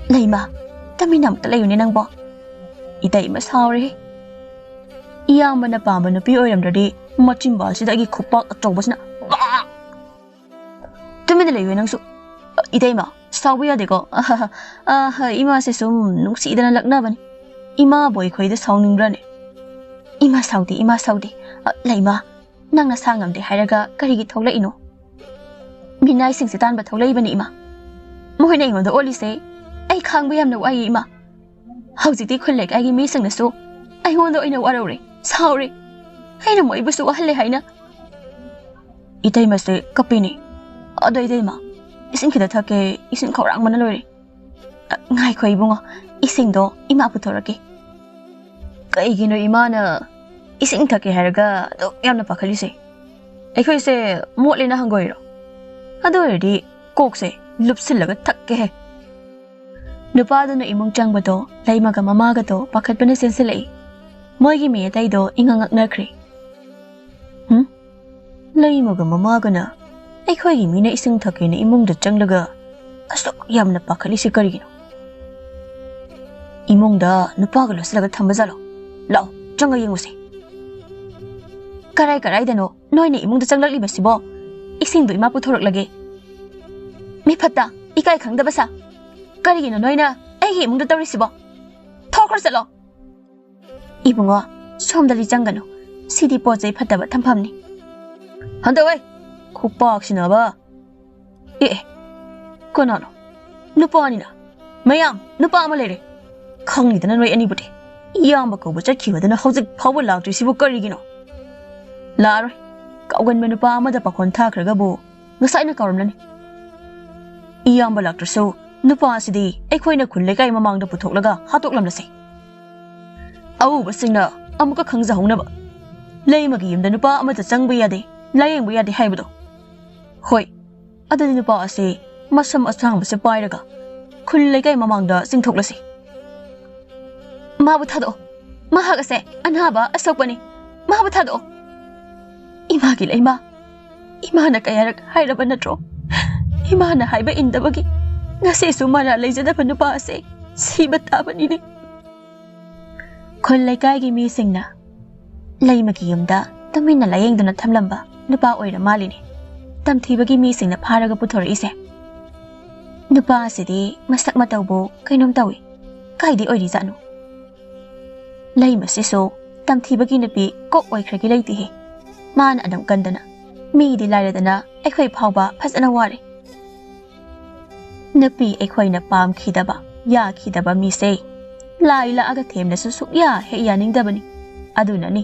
ꯂꯩꯃ, ꯇꯨꯃꯤꯟꯅ ꯑꯃꯨꯛꯇ ꯂꯩꯌꯨꯅꯦ ꯅꯪꯕꯣ꯫ ꯏꯇꯩꯃ ꯁꯥꯎꯔꯦꯍꯦ꯫ ꯏꯌꯥꯝꯕꯅ ꯄꯥꯝꯕ ꯅꯨꯄꯤ ꯑꯣꯏꯔꯝꯗ꯭ꯔꯗꯤ ꯃꯆꯤꯟꯕꯥꯜꯁꯤꯗ ꯑꯩꯒꯤ ꯈꯨꯄꯥꯛ ꯑꯆꯧꯕꯁꯤꯅ ꯕꯥꯛ! ꯇꯨꯃꯤꯟꯅ ꯂꯩꯌꯨ ꯅꯪꯁꯨ꯫ ꯏꯇꯩꯃ, ꯁꯥꯎꯕ ꯌꯥꯗꯦꯀꯣ꯫ ꯑꯍ, ꯏꯃꯥꯁꯦ ꯁꯨꯝ ꯅꯨꯡꯁꯤꯗꯅ ꯂꯛꯅꯕꯅꯤ꯫ ꯏꯃꯥꯕꯨ ꯑꯩꯈꯣꯏꯗ ꯁꯥꯎꯅꯤꯡꯕ꯭ꯔꯅꯦ? ꯏꯃꯥ ꯁꯥꯎꯗꯦ, ꯏꯃꯥ ꯁꯥꯎꯗꯦ꯫ ꯑ, ꯂꯩꯃ, ꯅꯪ ꯅꯁꯥ ꯉꯝꯗꯦ ꯍꯥꯏꯔꯒ ꯀꯔꯤꯒꯤ ꯊꯣꯛꯂꯛꯏꯅꯣ? ꯃꯤꯅꯥꯏꯁꯤꯡꯁꯦ ꯇꯥꯟꯕ ꯊꯣꯛꯂꯛꯏꯕꯅꯤ, ꯏꯃꯥ꯫ ꯃꯈꯣꯏꯅ ꯑꯩꯉꯣꯟꯗ ꯑꯣꯠꯂꯤꯁꯦ ꯑꯩ ꯈꯥꯡꯕ ꯌꯥꯝꯅ ꯋꯥꯏꯌꯦ, ꯏꯃꯥ꯫ ꯍꯧꯖꯤꯛꯇꯤ ꯈꯨꯜ ꯂꯩꯀꯥꯏꯒꯤ ꯃꯤꯁꯤꯡꯅꯁꯨ ꯑꯩꯉꯣꯟꯗ ꯑꯣꯏꯅ ꯋꯥꯔꯧꯔꯦ, ꯁꯥꯎꯔꯦ꯫ ꯑꯩꯅ ꯃꯣꯏꯕꯨꯁꯨ ꯋꯥꯍꯜꯂꯦ ꯍꯥꯏꯅ꯫ ꯏꯇꯩꯃꯁꯦ ꯀꯞꯄꯤꯅꯦ꯫ ꯑꯗꯣ ꯏꯇꯩꯃ, ꯏꯁꯤꯡ ꯈꯤꯇ ꯊꯛꯀꯦ, ꯏꯁꯤꯡ ꯈꯧꯔꯥꯡꯕꯅ ꯂꯣꯏꯔꯦ꯫ ꯑ, ꯉꯥꯏꯈꯣ ꯏꯕꯨꯡꯉꯣ, ꯏꯁꯤꯡꯗꯣ ꯏꯃꯥ ꯄꯨꯊꯣꯔꯛꯀꯦ꯫ ꯀꯩꯒꯤꯅꯣ ꯏꯃꯥꯅ ꯏꯁꯤꯡ ꯊꯛꯀꯦ ꯍꯥꯏꯔꯒ ꯑꯗꯨꯛ ꯌꯥꯝꯅ ꯄꯥꯈꯠꯂꯤꯁꯦ? ꯑꯩꯈꯣꯏꯁꯦ ꯃꯣꯠꯂꯦꯅ ꯍꯪꯒꯣꯏꯔꯣ? ꯑꯗꯨ ꯑꯣꯏꯔꯗꯤ ꯀꯣꯛꯁꯦ ꯂꯨꯞꯁꯤꯜꯂꯒ ꯊꯛꯀꯦꯍꯦ꯫ ꯅꯨꯄꯥꯗꯨꯅ ꯏꯃꯨꯡ ꯆꯪꯕꯗꯣ ꯂꯩꯃꯒ ꯃꯃꯥꯒꯗꯣ ꯄꯥꯈꯠꯄꯅ ꯆꯦꯟꯁꯤꯜꯂꯛꯏ꯫ ꯃꯣꯏꯒꯤ ꯃꯤ ꯑꯇꯩꯗꯣ ꯏꯉꯛ ꯉꯛꯅꯈ꯭ꯔꯦ꯫ ꯍꯨꯝ? ꯂꯩꯃꯒ ꯃꯃꯥꯒꯅ ꯑꯩꯈꯣꯏꯒꯤ ꯃꯤꯅ ꯏꯁꯤꯡ ꯊꯛꯀꯦꯅ ꯏꯃꯨꯡꯗ ꯆꯪꯂꯒ ꯑꯁꯨꯛ ꯌꯥꯝꯅ ꯄꯥꯈꯠꯂꯤꯁꯤ ꯀꯔꯤꯒꯤꯅꯣ? ꯏꯃꯨꯡꯗ ꯅꯨꯄꯥꯒ ꯂꯣꯠꯁꯤꯜꯂꯒ ꯊꯝꯕ ꯖꯥꯠꯂꯣ? ꯂꯥꯛꯑꯣ, ꯆꯪꯉ ꯌꯦꯡꯉꯨꯁꯦ꯫ ꯀꯔꯥꯏ ꯀꯔꯥꯏꯗꯅꯣ ꯅꯣꯏꯅ ꯏꯃꯨꯡꯗ ꯆꯪꯂꯛꯂꯤꯕꯁꯤꯕꯣ? ꯏꯁꯤꯡꯗꯣ ꯏꯃꯥ ꯄꯨꯊꯣꯔꯛꯂꯒꯦ꯫ ꯃꯤ ꯐꯠꯇ, ꯏꯀꯥꯏ ꯈꯪꯗꯕ ꯁꯥ꯫ ꯀꯔꯤꯒꯤꯅꯣ ꯅꯣꯏꯅ ꯑꯩꯒꯤ ꯏꯃꯨꯡꯗ ꯇꯧꯔꯤꯁꯤꯕꯣ? ꯊꯣꯛꯈ꯭ꯔꯣ ꯆꯠꯂꯣ꯫ ꯏꯕꯨꯡꯉꯣ, ꯁꯣꯝꯗꯗꯤ ꯆꯪꯒꯅꯨ꯫ ꯁꯤꯗꯤ ꯄꯣꯠ ꯆꯩ ꯐꯠꯇꯕ ꯊꯝꯐꯝꯅꯤ꯫ ꯍꯟꯗꯛ ꯑꯩ ꯈꯨꯄꯥꯛꯁꯤꯅꯕ꯫ ꯑꯦ, ꯑꯦ, ꯀꯅꯥꯅꯣ? ꯅꯨꯄꯥꯅꯤꯅ꯫ ꯃꯌꯥꯝ, ꯅꯨꯄꯥ ꯑꯃ ꯂꯩꯔꯦ꯫ ꯈꯪꯉꯤꯗꯅ ꯅꯣꯏ ꯑꯅꯤꯕꯨꯗꯤ꯫ ꯏꯌꯥꯝꯕ ꯀꯧꯕ ꯆꯠꯈꯤꯕꯗꯨꯅ ꯍꯧꯖꯤꯛ ꯐꯥꯎꯕ ꯂꯥꯛꯇ꯭ꯔꯤꯁꯤꯕꯨ ꯀꯔꯤꯒꯤꯅꯣ? ꯂꯥꯛꯑꯔꯣꯏ꯫ ꯀꯥꯎꯒꯟꯕ ꯅꯨꯄꯥ ꯑꯃꯗ ꯄꯥꯈꯣꯟ ꯊꯥꯈ꯭ꯔꯒꯕꯨ ꯉꯁꯥꯏꯅ ꯀꯥꯎꯔꯝꯂꯅꯤ꯫ ꯏꯌꯥꯝꯕ ꯂꯥꯛꯇ꯭ꯔꯁꯨ ꯅꯨꯄꯥ ꯑꯁꯤꯗꯤ ꯑꯩꯈꯣꯏꯅ ꯈꯨꯜ ꯂꯩꯀꯥꯏ ꯃꯃꯥꯡꯗ ꯄꯨꯊꯣꯛꯂꯒ ꯍꯥꯠꯇꯣꯛꯂꯝꯂꯁꯤ꯫ ꯑꯎꯕꯁꯤꯡꯅ ꯑꯃꯨꯛꯀ ꯈꯪꯖꯍꯧꯅꯕ꯫ ꯂꯩꯃꯒꯤ ꯌꯨꯝꯗ ꯅꯨꯄꯥ ꯑꯃꯠꯇ ꯆꯪꯕ ꯌꯥꯗꯦ, ꯂꯥꯌꯦꯡꯕ ꯌꯥꯗꯦ ꯍꯥꯏꯕꯗꯣ꯫ ꯍꯣꯏ, ꯑꯗꯨꯗꯤ ꯅꯨꯄꯥ ꯑꯁꯤ ꯃꯁꯝ ꯑꯁꯥꯡꯕꯁꯦ ꯄꯥꯏꯔꯒ ꯈꯨꯜ ꯂꯩꯀꯥꯏ ꯃꯃꯥꯡꯗ ꯆꯤꯡꯊꯣꯛꯂꯁꯤ꯫ ꯃꯥꯕꯨ ꯊꯥꯗꯣꯛꯑꯣ꯫ ꯃꯍꯥꯛ ꯑꯁꯦ ꯑꯅꯥꯕ ꯑꯁꯣꯛꯄꯅꯤ꯫ ꯃꯥꯕꯨ ꯊꯥꯗꯣꯛꯑꯣ꯫ ꯏꯃꯥꯒꯤ ꯂꯩꯃ, ꯏꯃꯥꯅ ꯀꯌꯥꯔꯛ ꯍꯥꯏꯔꯕ ꯅꯠꯇ꯭ꯔꯣ? ꯏꯃꯥꯅ ꯍꯥꯏꯕ ꯏꯟꯗꯕꯒꯤ ꯉꯁꯤꯁꯨ ꯃꯔꯥ ꯂꯩꯖꯗꯕ ꯅꯨꯄꯥ ꯑꯁꯦ ꯁꯤꯕ ꯇꯥꯕꯅꯤꯅꯦ꯫ ꯈꯨꯜ ꯂꯩꯀꯥꯏꯒꯤ ꯃꯤꯁꯤꯡꯅ ꯂꯩꯃꯒꯤ ꯌꯨꯝꯗ ꯇꯨꯃꯤꯟꯅ ꯂꯥꯌꯦꯡꯗꯨꯅ ꯊꯝꯂꯝꯕ ꯅꯨꯄꯥ ꯑꯣꯏꯔ ꯃꯥꯜꯂꯤꯅꯦ꯫ ꯇꯝꯊꯤꯕꯒꯤ ꯃꯤꯁꯤꯡꯅ ꯐꯥꯔꯒ ꯄꯨꯊꯣꯔꯛꯏꯁꯦ꯫ ꯅꯨꯄꯥ ꯑꯁꯤꯗꯤ ꯃꯁꯛ ꯃꯇꯧꯕꯨ ꯀꯩꯅꯣꯝ ꯇꯧꯏ꯫ ꯀꯥꯏꯗꯤ ꯑꯣꯏꯔꯤꯖꯥꯠꯅꯣ? ꯂꯩꯃꯁꯤꯁꯨ ꯇꯝꯊꯤꯕꯒꯤ ꯅꯨꯄꯤ ꯀꯣꯛ ꯑꯣꯏꯈ꯭ꯔꯒꯤ ꯂꯩꯇꯦꯍꯦ꯫ ꯃꯥꯅ ꯑꯗꯨꯝ ꯀꯟꯗꯅ, ꯃꯤꯗꯤ ꯂꯥꯏꯔꯗꯅ ꯑꯩꯈꯣꯏ ꯐꯥꯎꯕ ꯐꯖꯅ ꯋꯥꯔꯦ꯫ ꯅꯨꯄꯤ ꯑꯩꯈꯣꯏꯅ ꯄꯥꯝꯈꯤꯗꯕ, ꯌꯥꯈꯤꯗꯕ ꯃꯤꯁꯦ ꯂꯥꯏ ꯂꯥꯛꯑꯒ ꯊꯦꯝꯅꯁꯨ ꯁꯨꯛꯌꯥ ꯍꯦꯛ ꯌꯥꯅꯤꯡꯗꯕꯅꯤ꯫ ꯑꯗꯨꯅꯅꯤ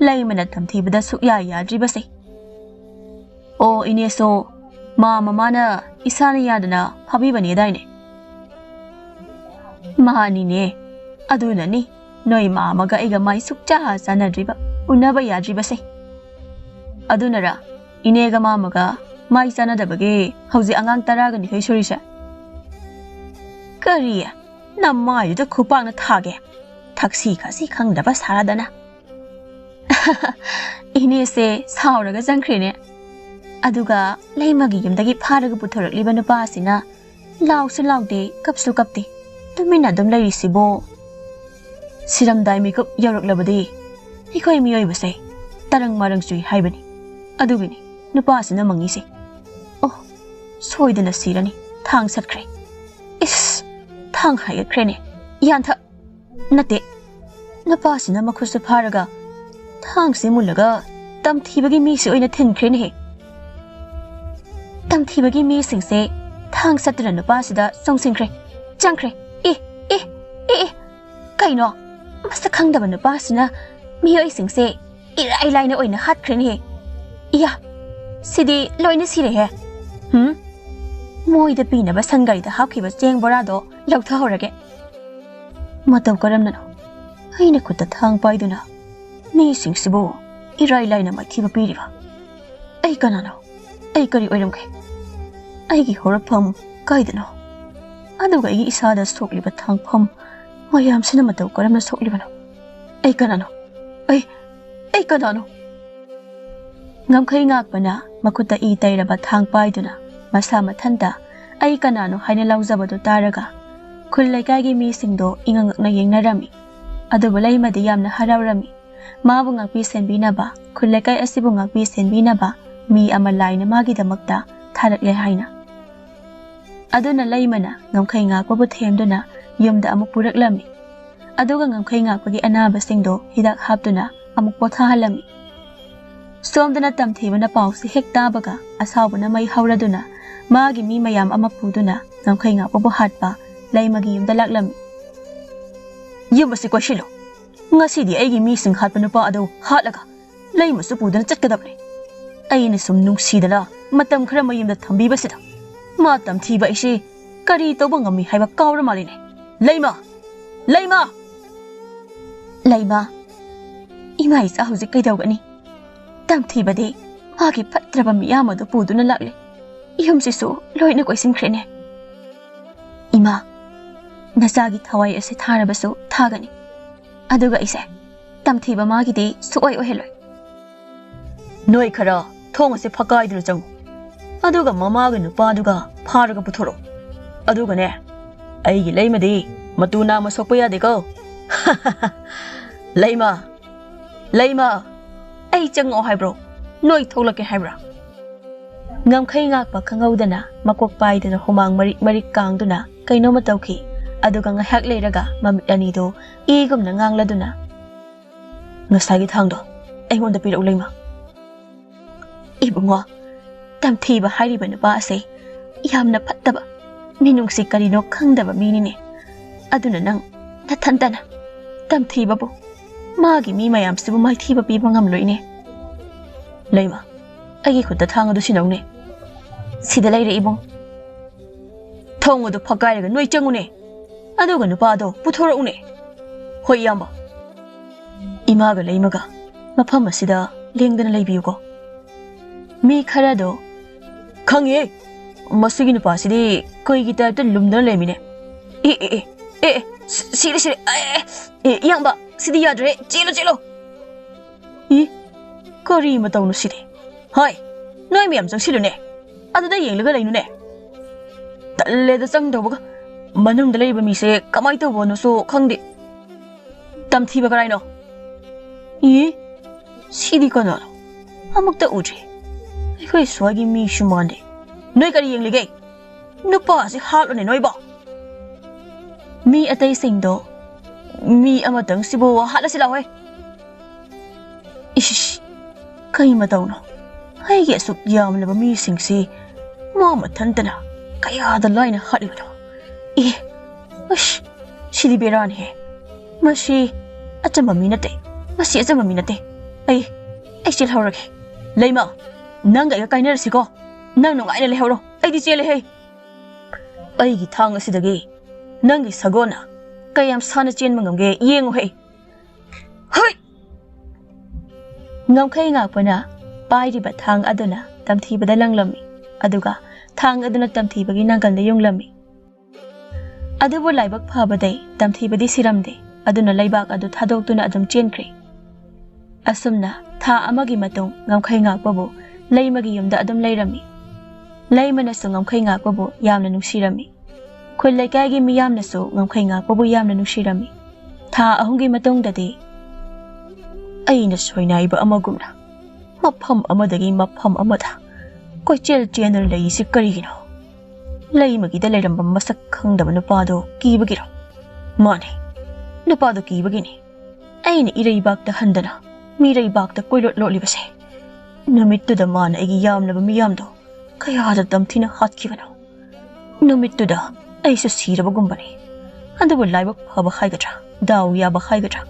ꯂꯩꯃꯅ ꯇꯝꯊꯤꯕꯗ ꯁꯨꯛꯌꯥ ꯌꯥꯗ꯭ꯔꯤꯕꯁꯦ꯫ ꯑꯣ ꯏꯅꯦꯁꯨ ꯃꯥ ꯃꯃꯥꯅ ꯏꯁꯥꯅ ꯌꯥꯗꯅ ꯐꯥꯕꯤꯕꯅꯦꯗꯥꯏꯅꯦ? ꯃꯥꯅꯤꯅꯦ, ꯑꯗꯨꯅꯅꯤ ꯅꯣꯏ ꯃꯥ ꯑꯃꯒ ꯑꯩꯒ ꯃꯥꯏ ꯁꯨꯛꯆꯥ ꯆꯥꯟꯅꯗ꯭ꯔꯤꯕ, ꯎꯅꯕ ꯌꯥꯗ꯭ꯔꯤꯕꯁꯦ꯫ ꯑꯗꯨꯅꯔ ꯏꯅꯦꯒ ꯃꯥꯃꯒ ꯃꯥꯏ ꯆꯥꯟꯅꯗꯕꯒꯤ ꯍꯧꯖꯤꯛ ꯑꯉꯥꯡ ꯇꯔꯥꯒ ꯅꯤꯊꯣꯏ ꯁꯨꯔꯤꯁꯦ? ꯀꯔꯤ? ꯅꯃꯥꯏꯗꯨꯗ ꯈꯨꯄꯥꯛꯅ ꯊꯥꯒꯦ꯫ ꯊꯛꯁꯤ ꯈꯥꯁꯤ ꯈꯪꯗꯕ ꯁꯥꯗꯅ꯫ ꯏꯅꯦꯁꯦ ꯁꯥꯎꯔꯒ ꯆꯪꯈ꯭ꯔꯦꯅꯦ꯫ ꯑꯗꯨꯒ ꯂꯩꯃꯒꯤ ꯌꯨꯝꯗꯒꯤ ꯐꯥꯔꯒ ꯄꯨꯊꯣꯔꯛꯂꯤꯕ ꯅꯨꯄꯥ ꯑꯁꯤꯅ ꯂꯥꯎꯁꯨ ꯂꯥꯎꯗꯦ, ꯀꯞꯁꯨ ꯀꯞꯇꯦ, ꯇꯨꯃꯤꯟꯅ ꯑꯗꯨꯝ ꯂꯩꯔꯤꯁꯤꯕꯣ? ꯁꯤꯔꯝꯗꯥꯏ ꯃꯤꯀꯨꯞ ꯌꯧꯔꯛꯂꯕꯗꯤ ꯑꯩꯈꯣꯏ ꯃꯤꯑꯣꯏꯕꯁꯦ ꯇꯔꯪ ꯃꯔꯪ ꯆꯨꯏ ꯍꯥꯏꯕꯅꯤ꯫ ꯑꯗꯨꯒꯤꯅꯤ ꯅꯨꯄꯥꯁꯤꯅ ꯃꯪꯉꯤꯁꯦ꯫ ꯑꯣ, ꯁꯣꯏꯗꯅ ꯁꯤꯔꯅꯤ꯫ ꯊꯥꯡ ꯁꯠꯈ꯭ꯔꯦ꯫ ꯏꯁ, ꯊꯥꯡ ꯍꯥꯏꯒꯠꯈ꯭ꯔꯦꯅꯦ꯫ ꯌꯥꯟꯊ-, ꯅꯠꯇꯦ, ꯅꯨꯄꯥꯁꯤꯅ ꯃꯈꯨꯠꯁꯨ ꯐꯥꯔꯒ ꯊꯥꯡꯁꯤ ꯃꯨꯜꯂꯒ ꯇꯝꯊꯤꯕꯒꯤ ꯃꯤꯁꯤ ꯑꯣꯏꯅ ꯊꯤꯟꯈ꯭ꯔꯦꯅꯦꯍꯦ꯫ ꯇꯝꯊꯤꯕꯒꯤ ꯃꯤꯁꯤꯡꯁꯦ ꯊꯥꯡ ꯁꯠꯇꯨꯅ ꯅꯨꯄꯥꯁꯤꯗ ꯆꯣꯡꯁꯤꯟꯈ꯭ꯔꯦ, ꯆꯪꯈ꯭ꯔꯦ꯫ ꯑꯦ, ꯑꯦ, ꯑꯦ, ꯑꯦ, ꯀꯩꯅꯣ? ꯃꯁꯛ ꯈꯪꯗꯕ ꯅꯨꯄꯥꯁꯤꯅ ꯃꯤꯑꯣꯏꯁꯤꯡꯁꯦ ꯏꯔꯥꯏ ꯂꯥꯏꯅ ꯑꯣꯏꯅ ꯍꯥꯠꯈ꯭ꯔꯦꯅꯦꯍꯦ꯫ ꯏꯌꯥ, ꯁꯤꯗꯤ ꯂꯣꯏꯅ ꯁꯤꯔꯦꯍꯦ꯫ ꯍꯨꯝ? ꯃꯣꯏꯗ ꯄꯤꯅꯕ ꯁꯟ ꯒꯥꯔꯤꯗ ꯍꯥꯞꯈꯤꯕ ꯆꯦꯡ ꯕꯣꯔꯥꯗꯣ ꯂꯧꯊꯍꯧꯔꯒꯦ꯫ ꯃꯇꯧ ꯀꯔꯝꯅꯅꯣ ꯑꯩꯅ ꯈꯨꯠꯇ ꯊꯥꯡ ꯄꯥꯏꯗꯨꯅ ꯃꯤꯁꯤꯡꯁꯤꯕꯨ ꯏꯔꯥꯏ ꯂꯥꯏꯅ ꯃꯥꯏꯊꯤꯕ ꯄꯤꯔꯤꯕ? ꯑꯩ ꯀꯅꯥꯅꯣ? ꯑꯩ ꯀꯔꯤ ꯑꯣꯏꯔꯝꯒꯦ? ꯑꯩꯒꯤ ꯍꯧꯔꯛꯐꯝ ꯀꯥꯏꯗꯅꯣ? ꯑꯗꯨꯒ ꯑꯩꯒꯤ ꯏꯁꯥꯗ ꯁꯣꯛꯂꯤꯕ ꯊꯥꯡꯐꯝ ꯃꯌꯥꯝꯁꯤꯅ ꯃꯇꯧ ꯀꯔꯝꯅ ꯁꯣꯛꯂꯤꯕꯅꯣ? ꯑꯩ ꯀꯅꯥꯅꯣ? ꯑꯩ, ꯑꯩ ꯀꯅꯥꯅꯣ? ꯉꯝꯈꯩ ꯉꯥꯛꯄꯅ ꯃꯈꯨꯠꯇ ꯏ ꯇꯩꯔꯕ ꯊꯥꯡ ꯄꯥꯏꯗꯨꯅ ꯃꯁꯥ ꯃꯊꯟꯇ "ꯑꯩ ꯀꯅꯥꯅꯣ?" ꯍꯥꯏꯅ ꯂꯥꯎꯖꯕꯗꯨ ꯇꯥꯔꯒ ꯈꯨꯜ ꯂꯩꯀꯥꯏꯒꯤ ꯃꯤꯁꯤꯡꯗꯣ ꯏꯉꯛ ꯉꯛꯅ ꯌꯦꯡꯅꯔꯝꯃꯤ꯫ ꯑꯗꯨꯕꯨ ꯂꯩꯃꯗꯤ ꯌꯥꯝꯅ ꯍꯔꯥꯎꯔꯝꯃꯤ꯫ ꯃꯥꯕꯨ ꯉꯥꯛꯄꯤ ꯁꯦꯟꯕꯤꯅꯕ, ꯈꯨꯜ ꯂꯩꯀꯥꯏ ꯑꯁꯤꯕꯨ ꯉꯥꯛꯄꯤ ꯁꯦꯟꯕꯤꯅꯕ ꯃꯤ ꯑꯃ ꯂꯥꯏꯅ ꯃꯥꯒꯤꯗꯃꯛꯇ ꯊꯥꯔꯛꯂꯦ ꯍꯥꯏꯅ꯫ ꯑꯗꯨꯅ ꯂꯩꯃꯅ ꯉꯝꯈꯩ ꯉꯥꯛꯄꯕꯨ ꯊꯦꯝꯗꯨꯅ ꯌꯨꯝꯗ ꯑꯃꯨꯛ ꯄꯨꯔꯛꯂꯝꯃꯤ꯫ ꯑꯗꯨꯒ ꯉꯝꯈꯩ ꯉꯥꯛꯄꯒꯤ ꯑꯅꯥꯕꯁꯤꯡꯗꯣ ꯍꯤꯗꯥꯛ ꯍꯥꯞꯇꯨꯅ ꯑꯃꯨꯛ ꯄꯣꯊꯥꯍꯜꯂꯝꯃꯤ꯫ ꯁꯣꯝꯗꯅ ꯇꯝꯊꯤꯕꯅ ꯄꯥꯎꯁꯤ ꯍꯦꯛ ꯇꯥꯕꯒ ꯑꯁꯥꯎꯕꯅ ꯃꯩ ꯍꯧꯔꯗꯨꯅ ꯃꯥꯒꯤ ꯃꯤ ꯃꯌꯥꯝ ꯑꯃ ꯄꯨꯗꯨꯅ ꯉꯝꯈꯩ ꯉꯥꯛꯄꯕꯨ ꯍꯥꯠꯄ ꯂꯩꯃꯒꯤ ꯌꯨꯝꯗ ꯂꯥꯛꯂꯝꯃꯤ꯫ "ꯌꯨꯝ ꯑꯁꯤ ꯀꯣꯏꯁꯤꯜꯂꯨ꯫ ꯉꯁꯤꯗꯤ ꯑꯩꯒꯤ ꯃꯤꯁꯤꯡ ꯍꯥꯠꯄ ꯅꯨꯄꯥ ꯑꯗꯨ ꯍꯥꯠꯂꯒ ꯂꯩꯃꯁꯨ ꯄꯨꯗꯨꯅ ꯆꯠꯀꯗꯕꯅꯤ꯫ ꯑꯩꯅ ꯁꯨꯝ ꯅꯨꯡꯁꯤꯗꯅ ꯃꯇꯝ ꯈꯔ ꯃꯌꯨꯝꯗ ꯊꯝꯕꯤꯕꯁꯤꯗ ꯃꯥ ꯇꯝꯊꯤꯕ ꯑꯩꯁꯦ ꯀꯔꯤ ꯇꯧꯕ ꯉꯝꯃꯤ ꯍꯥꯏꯕ ꯀꯥꯎꯔ ꯃꯥꯜꯂꯤꯅꯦ꯫ ꯂꯩꯃ! ꯂꯩꯃ!" "ꯂꯩꯃ, ꯏꯃꯥ ꯏꯆꯥ ꯍꯧꯖꯤꯛ ꯀꯩꯗꯧꯒꯅꯤ? ꯇꯝꯊꯤꯕꯗꯤ ꯃꯥꯒꯤ ꯐꯠꯇ꯭ꯔꯕ ꯃꯤꯌꯥꯝ ꯑꯗꯨ ꯄꯨꯗꯨꯅ ꯂꯥꯛꯂꯦ꯫ ꯌꯨꯝꯁꯤꯁꯨ ꯂꯣꯏꯅ ꯀꯣꯏꯁꯤꯟꯈ꯭ꯔꯦꯅꯦ꯫ ꯏꯃꯥ, ꯅꯆꯥꯒꯤ ꯊꯋꯥꯏ ꯑꯁꯤ ꯊꯥꯔꯕꯁꯨ ꯊꯥꯒꯅꯤ꯫ ꯑꯗꯨꯒ ꯑꯩꯁꯦ ꯇꯝꯊꯤꯕ ꯃꯥꯒꯤꯗꯤ ꯁꯨꯛꯑꯣꯏ ꯑꯣꯏꯍꯜꯂꯣꯏ꯫" "ꯅꯣꯏ ꯈꯔ ꯊꯣꯡ ꯑꯁꯤ ꯐꯛꯀꯥꯏꯗꯨꯅ ꯆꯪꯉꯨ꯫ ꯑꯗꯨꯒ ꯃꯃꯥꯒ ꯅꯨꯄꯥꯗꯨꯒ ꯐꯥꯔꯒ ꯄꯨꯊꯣꯔꯛꯎ꯫ ꯑꯗꯨꯒꯅꯦ, ꯑꯩꯒꯤ ꯂꯩꯃꯗꯤ ꯃꯇꯨ ꯅꯥꯝꯃ ꯁꯣꯛꯄ ꯌꯥꯗꯦꯀꯣ꯫" "ꯂꯩꯃ, ꯂꯩꯃ, ꯑꯩ ꯆꯪꯉꯛꯑꯣ ꯍꯥꯏꯕ꯭ꯔꯣ? ꯅꯣꯏ ꯊꯣꯛꯂꯛꯀꯦ ꯍꯥꯏꯕ꯭ꯔꯥ?" ꯉꯝꯈꯩ ꯉꯥꯛꯄ ꯈꯪꯍꯧꯗꯅ ꯃꯀꯣꯛ ꯄꯥꯏꯗꯨꯅ ꯍꯨꯃꯥꯡ ꯃꯔꯤꯛ ꯃꯔꯤꯛ ꯀꯥꯡꯗꯨꯅ ꯀꯩꯅꯣꯝꯃ ꯇꯧꯈꯤ꯫ ꯑꯗꯨꯒ ꯉꯥꯏꯍꯥꯛ ꯂꯩꯔꯒ ꯃꯃꯤꯠ ꯑꯅꯤꯗꯨ ꯏꯒꯨꯝꯅ ꯉꯥꯡꯂꯗꯨꯅ, "ꯉꯁꯥꯏꯒꯤ ꯊꯥꯡꯗꯣ ꯑꯩꯉꯣꯟꯗ ꯄꯤꯔꯛꯎ, ꯂꯩꯃ꯫" "ꯏꯕꯨꯡꯉꯣ, ꯇꯝꯊꯤꯕ ꯍꯥꯏꯔꯤꯕ ꯅꯨꯄꯥ ꯑꯁꯦ ꯌꯥꯝꯅ ꯐꯠꯇꯕ, ꯃꯤꯅꯨꯡꯁꯤ ꯀꯔꯤꯅꯣ ꯈꯪꯗꯕ ꯃꯤꯅꯤꯅꯦ꯫ ꯑꯗꯨꯅ ꯅꯪ ꯅꯊꯟꯇꯅ ꯇꯝꯊꯤꯕꯕꯨ, ꯃꯥꯒꯤ ꯃꯤ ꯃꯌꯥꯝꯁꯤꯕꯨ ꯃꯥꯏꯊꯤꯕ ꯄꯤꯕ ꯉꯝꯂꯣꯏꯅꯦ꯫" "ꯂꯩꯃ, ꯑꯩꯒꯤ ꯈꯨꯠꯇ ꯊꯥꯡ ꯑꯗꯨ ꯁꯤꯟꯅꯧꯅꯦ꯫" "ꯁꯤꯗ ꯂꯩꯔꯦ, ꯏꯕꯨꯡ꯫" "ꯊꯣꯡ ꯑꯗꯨ ꯐꯛꯀꯥꯏꯔꯒ ꯅꯣꯏ ꯆꯪꯉꯨꯅꯦ꯫ ꯑꯗꯨꯒ ꯅꯨꯄꯥꯗꯣ ꯄꯨꯊꯣꯔꯛꯎꯅꯦ꯫" "ꯍꯣꯏ, ꯏꯌꯥꯝꯕ꯫" "ꯏꯃꯥꯒ ꯂꯩꯃꯒ ꯃꯐꯝ ꯑꯁꯤꯗ ꯂꯦꯡꯗꯅ ꯂꯩꯕꯤꯌꯨꯀꯣ꯫" ꯃꯤ ꯈꯔꯗꯣ, "ꯈꯪꯉꯦ, ꯃꯁꯤꯒꯤ ꯅꯨꯄꯥꯁꯤꯗꯤ ꯀꯩꯒꯤ ꯇꯥꯏꯞꯇ ꯂꯨꯝꯗꯅ ꯂꯩꯃꯤꯅꯦ? ꯑꯦ, ꯑꯦ, ꯑꯦ, ꯑꯦ, ꯑꯦ, ꯁꯤ-, ꯁꯤꯔꯦ, ꯁꯤꯔꯦ, ꯑꯦ, ꯑꯦ, ꯑꯦ, ꯏꯌꯥꯝꯕ, ꯁꯤꯗꯤ ꯌꯥꯗ꯭ꯔꯦ, ꯆꯦꯜꯂꯣ, ꯆꯦꯜꯂꯣ꯫ ꯏ, ꯀꯔꯤ ꯃꯇꯧꯅꯣ ꯁꯤꯗꯤ? ꯍꯣꯏ, ꯅꯣꯏ ꯃꯌꯥꯝ ꯆꯪꯁꯤꯜꯂꯨꯅꯦ, ꯑꯗꯨꯗ ꯌꯦꯡꯂꯒ ꯂꯩꯅꯨꯅꯦ꯫ ꯇꯜꯂꯦꯗ ꯆꯪꯗꯧꯕꯒ꯫ ꯃꯅꯨꯡꯗ ꯂꯩꯔꯤꯕ ꯃꯤꯁꯦ ꯀꯃꯥꯏꯅ ꯇꯧꯕꯅꯣꯁꯨ ꯈꯪꯗꯦ꯫ ꯇꯝꯊꯤꯕ ꯀꯔꯥꯏꯅꯣ? ꯏ, ꯁꯤꯗꯤ ꯀꯅꯥꯅꯣ? ꯑꯃꯨꯛꯇ ꯎꯗ꯭ꯔꯤ꯫ ꯑꯩꯈꯣꯏ ꯁ꯭ꯋꯥꯏꯒꯤ ꯃꯤꯁꯨ ꯃꯥꯟꯗꯦ꯫ ꯅꯣꯏ ꯀꯔꯤ ꯌꯦꯡꯂꯤꯒꯦ? ꯅꯨꯄꯥꯁꯤ ꯍꯥꯠꯂꯣꯅꯦ ꯅꯣꯏꯕꯣ꯫ ꯃꯤ ꯑꯇꯩꯁꯤꯡꯗꯣ, ꯃꯤ ꯑꯃꯇꯪꯁꯤꯕꯨ ꯍꯥꯠꯂꯁꯤ ꯂꯥꯎꯍꯦ꯫ ꯏꯁ, ꯀꯩ ꯃꯇꯧꯅꯣ? ꯑꯩꯒꯤ ꯑꯁꯨꯛ ꯌꯥꯝꯂꯕ ꯃꯤꯁꯤꯡꯁꯤ ꯃꯥ ꯃꯊꯟꯇꯅ ꯀꯌꯥꯗ ꯂꯥꯏꯅ ꯍꯥꯠꯂꯤꯕꯅꯣ? ꯑꯦ, ꯑꯁ, ꯁꯤꯗꯤ ꯕꯦꯔꯥꯅꯤꯍꯦ꯫ ꯃꯁꯤ ꯑꯆꯝꯕ ꯃꯤ ꯅꯠꯇꯦ꯫ ꯃꯁꯤ ꯑꯆꯝꯕ ꯃꯤ ꯅꯠꯇꯦ꯫ ꯑꯩ, ꯑꯩ ꯆꯦꯜꯍꯧꯔꯒꯦ꯫ ꯂꯩꯃ, ꯅꯪꯒ ꯑꯩꯒ ꯀꯥꯏꯅꯔꯁꯤꯀꯣ꯫ ꯅꯪ ꯅꯨꯡꯉꯥꯏꯅ ꯂꯩꯍꯧꯔꯣ꯫ ꯑꯩꯗꯤ ꯆꯦꯜꯂꯦꯍꯦ꯫ ꯑꯩꯒꯤ ꯊꯥꯡ ꯑꯁꯤꯗꯒꯤ ꯅꯪꯒꯤ ꯁꯒꯣꯜꯅ ꯀꯌꯥꯝ ꯁꯥꯟꯅ ꯆꯦꯟꯕ ꯉꯝꯒꯦ ꯌꯦꯡꯉꯨꯍꯦ꯫ ꯍꯣꯏ! ꯉꯝꯈꯩ ꯉꯥꯛꯄꯅ ꯄꯥꯏꯔꯤꯕ ꯊꯥꯡ ꯑꯗꯨꯅ ꯇꯝꯊꯤꯕꯗ ꯂꯪꯂꯝꯃꯤ, ꯑꯗꯨꯒ ꯊꯥꯡ ꯑꯗꯨꯅ ꯇꯝꯊꯤꯕꯒꯤ ꯅꯥꯡꯒꯟꯗ ꯌꯨꯡꯂꯝꯃꯤ꯫ ꯑꯗꯨꯕꯨ ꯂꯥꯏꯕꯛ ꯐꯕꯗꯩ ꯇꯝꯊꯤꯕꯗꯤ ꯁꯤꯔꯝꯗꯦ, ꯑꯗꯨꯅ ꯂꯩꯕꯥꯛ ꯑꯗꯨ ꯊꯥꯗꯣꯛꯇꯨꯅ ꯑꯗꯨꯝ ꯆꯦꯟꯈ꯭ꯔꯦ꯫ ꯑꯁꯨꯝꯅ ꯊꯥ ꯑꯃꯒꯤ ꯃꯇꯨꯡ ꯉꯝꯈꯩ ꯉꯥꯛꯄꯕꯨ ꯂꯩꯃꯒꯤ ꯌꯨꯝꯗ ꯑꯗꯨꯝ ꯂꯩꯔꯝꯃꯤ꯫ ꯂꯩꯃꯅꯁꯨ ꯉꯝꯈꯩ ꯉꯥꯛꯄꯕꯨ ꯌꯥꯝꯅ ꯅꯨꯡꯁꯤꯔꯝꯃꯤ꯫ ꯈꯨꯜ ꯂꯩꯀꯥꯏꯒꯤ ꯃꯤꯌꯥꯝꯅꯁꯨ ꯉꯝꯈꯩ ꯉꯥꯛꯄꯕꯨ ꯌꯥꯝꯅ ꯅꯨꯡꯁꯤꯔꯝꯃꯤ꯫ ꯊꯥ ꯑꯍꯨꯝꯒꯤ ꯃꯇꯨꯡꯗꯗꯤ ꯑꯩꯅ ꯁꯣꯏꯅꯥꯏꯕ ꯑꯃꯒꯨꯝꯅ ꯃꯐꯝ ꯑꯃꯗꯒꯤ ꯃꯐꯝ ꯑꯃꯗ ꯀꯣꯏꯆꯦꯜ ꯆꯦꯟꯗꯨꯅ ꯂꯩꯔꯤꯁꯤ ꯀꯔꯤꯒꯤꯅꯣ? ꯂꯩꯃꯒꯤꯗ ꯂꯩꯔꯝꯕ ꯃꯁꯛ ꯈꯪꯗꯕ ꯅꯨꯄꯥꯗꯣ ꯀꯤꯕꯒꯤꯔꯣ? ꯃꯥꯅꯦ, ꯅꯨꯄꯥꯗꯣ ꯀꯤꯕꯒꯤꯅꯤ꯫ ꯑꯩꯅ ꯏꯔꯩꯕꯥꯛꯇ ꯍꯟꯗꯅ ꯃꯤꯔꯩꯕꯥꯛꯇ ꯀꯣꯏꯂꯣꯠ ꯂꯣꯠꯂꯤꯕꯁꯦ꯫ ꯅꯨꯃꯤꯠꯇꯨꯗ ꯃꯥꯅ ꯑꯩꯒꯤ ꯌꯥꯝꯂꯕ ꯃꯤꯌꯥꯝꯗꯣ ꯀꯌꯥꯗ ꯇꯝꯊꯤꯅ ꯍꯥꯠꯈꯤꯕꯅꯣ? ꯅꯨꯃꯤꯠꯇꯨꯗ ꯑꯩꯁꯨ ꯁꯤꯔꯕꯒꯨꯝꯕꯅꯤ꯫ ꯑꯗꯨꯕꯨ ꯂꯥꯏꯕꯛ ꯐꯕ ꯍꯥꯏꯒꯗ꯭ꯔꯥ, ꯗꯥꯎ ꯌꯥꯕ ꯍꯥꯏꯒꯗ꯭ꯔꯥ,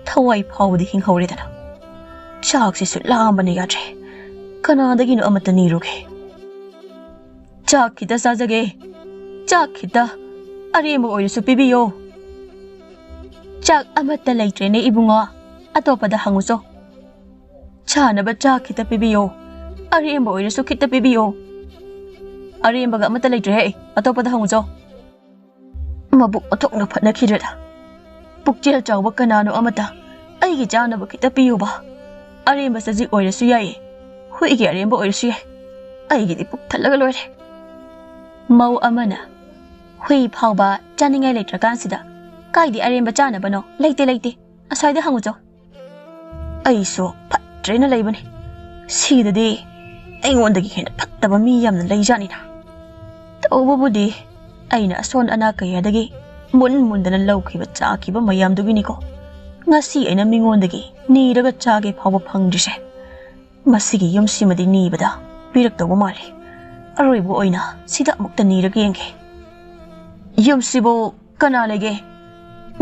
ꯊꯋꯥꯏ ꯐꯥꯎꯕꯗꯤ ꯍꯤꯡꯍꯧꯔꯦꯗꯅ꯫ ꯆꯥꯛꯁꯤꯁꯨ ꯂꯥꯝꯕꯅ ꯌꯥꯗ꯭ꯔꯦ꯫ ꯀꯅꯥꯗꯒꯤꯅꯣ ꯑꯃꯠꯇ ꯅꯤꯔꯨꯒꯦ꯫ ꯆꯥꯛ ꯈꯤꯇ ꯆꯥꯖꯒꯦ꯫ ꯆꯥꯛ ꯈꯤꯇ ꯑꯔꯦꯝꯕ ꯑꯣꯏꯔꯁꯨ ꯄꯤꯕꯤꯌꯣ꯫ ꯆꯥꯛ ꯑꯃꯠꯇ ꯂꯩꯇ꯭ꯔꯦꯅꯦ ꯏꯕꯨꯡꯉꯣ꯫ ꯑꯇꯣꯞꯄꯗ ꯍꯪꯉꯨꯆꯣ꯫ ꯆꯥꯅꯕ ꯆꯥꯛ ꯈꯤꯇ ꯄꯤꯕꯤꯌꯣ꯫ ꯑꯔꯦꯝꯕ ꯑꯣꯏꯔꯁꯨ ꯈꯤꯇ ꯄꯤꯕꯤꯌꯣ꯫ ꯑꯔꯦꯝꯕꯒ ꯑꯃꯠꯇ ꯂꯩꯇ꯭ꯔꯦꯍꯦ꯫ ꯑꯇꯣꯞꯄꯗ ꯍꯪꯉꯨꯆꯣ꯫ ꯃꯕꯨꯛ ꯑꯣꯟꯊꯣꯛꯅ ꯐꯠꯅꯈꯤꯗ꯭ꯔꯦꯗ꯫ ꯄꯨꯛꯆꯦꯜ ꯆꯥꯎꯕ ꯀꯅꯥꯅꯣ ꯑꯃꯇ ꯑꯩꯒꯤ ꯆꯥꯅꯕ ꯈꯤꯇ ꯄꯤꯌꯨꯕ꯫ ꯑꯔꯦꯝꯕ ꯆꯖꯤꯛ ꯑꯣꯏꯔꯁꯨ ꯌꯥꯏꯌꯦ, ꯍꯨꯏꯒꯤ ꯑꯔꯦꯝꯕ ꯑꯣꯏꯔꯁꯨ ꯌꯥꯏ, ꯑꯩꯒꯤꯗꯤ ꯄꯨꯛ ꯊꯜꯂꯒ ꯂꯣꯏꯔꯦ꯫ ꯃꯧ ꯑꯃꯅ, ꯍꯨꯏ ꯐꯥꯎꯕ ꯆꯥꯅꯤꯡꯉꯥꯏ ꯂꯩꯇ꯭ꯔꯀꯥꯟꯁꯤꯗ ꯀꯥꯏꯗꯤ ꯑꯔꯦꯝꯕ ꯆꯥꯅꯕꯅꯣ? ꯂꯩꯇꯦ, ꯂꯩꯇꯦ, ꯑꯁ꯭ꯋꯥꯏꯗ ꯍꯪꯉꯨꯆꯣ꯫ ꯑꯩꯁꯨ ꯐꯠꯇ꯭ꯔꯦꯅ ꯂꯩꯕꯅꯤ꯫ ꯁꯤꯗꯗꯤ ꯑꯩꯉꯣꯟꯗꯒꯤ ꯍꯦꯟꯅ ꯐꯠꯇꯕ ꯃꯤ ꯌꯥꯝꯅ ꯂꯩꯖꯥꯠꯅꯤꯅ꯫ ꯇꯧꯕꯕꯨꯗꯤ ꯑꯩꯅ ꯑꯁꯣꯟ ꯑꯅꯥ ꯀꯌꯥꯗꯒꯤ ꯃꯨꯟ ꯃꯨꯟꯗꯅ ꯂꯧꯈꯤꯕ ꯆꯥꯈꯤꯕ ꯃꯌꯥꯝꯗꯨꯒꯤꯅꯤꯀꯣ꯫ ꯉꯁꯤ ꯑꯩꯅ ꯃꯤꯉꯣꯟꯗꯒꯤ ꯅꯤꯔꯒ ꯆꯥꯒꯦ ꯐꯥꯎꯕ ꯐꯪꯗ꯭ꯔꯤꯁꯦ꯫ ꯃꯁꯤꯒꯤ ꯌꯨꯝꯁꯤꯃꯗꯤ ꯅꯤꯕꯗ ꯄꯤꯔꯛꯇꯧꯕ ꯃꯥꯜꯂꯤ꯫ ꯑꯔꯣꯏꯕ ꯑꯣꯏꯅ ꯁꯤꯗ ꯑꯃꯨꯛꯇ ꯅꯤꯔꯒ ꯌꯦꯡꯒꯦ꯫ ꯌꯨꯝꯁꯤꯕꯨ ꯀꯅꯥ ꯂꯩꯒꯦ?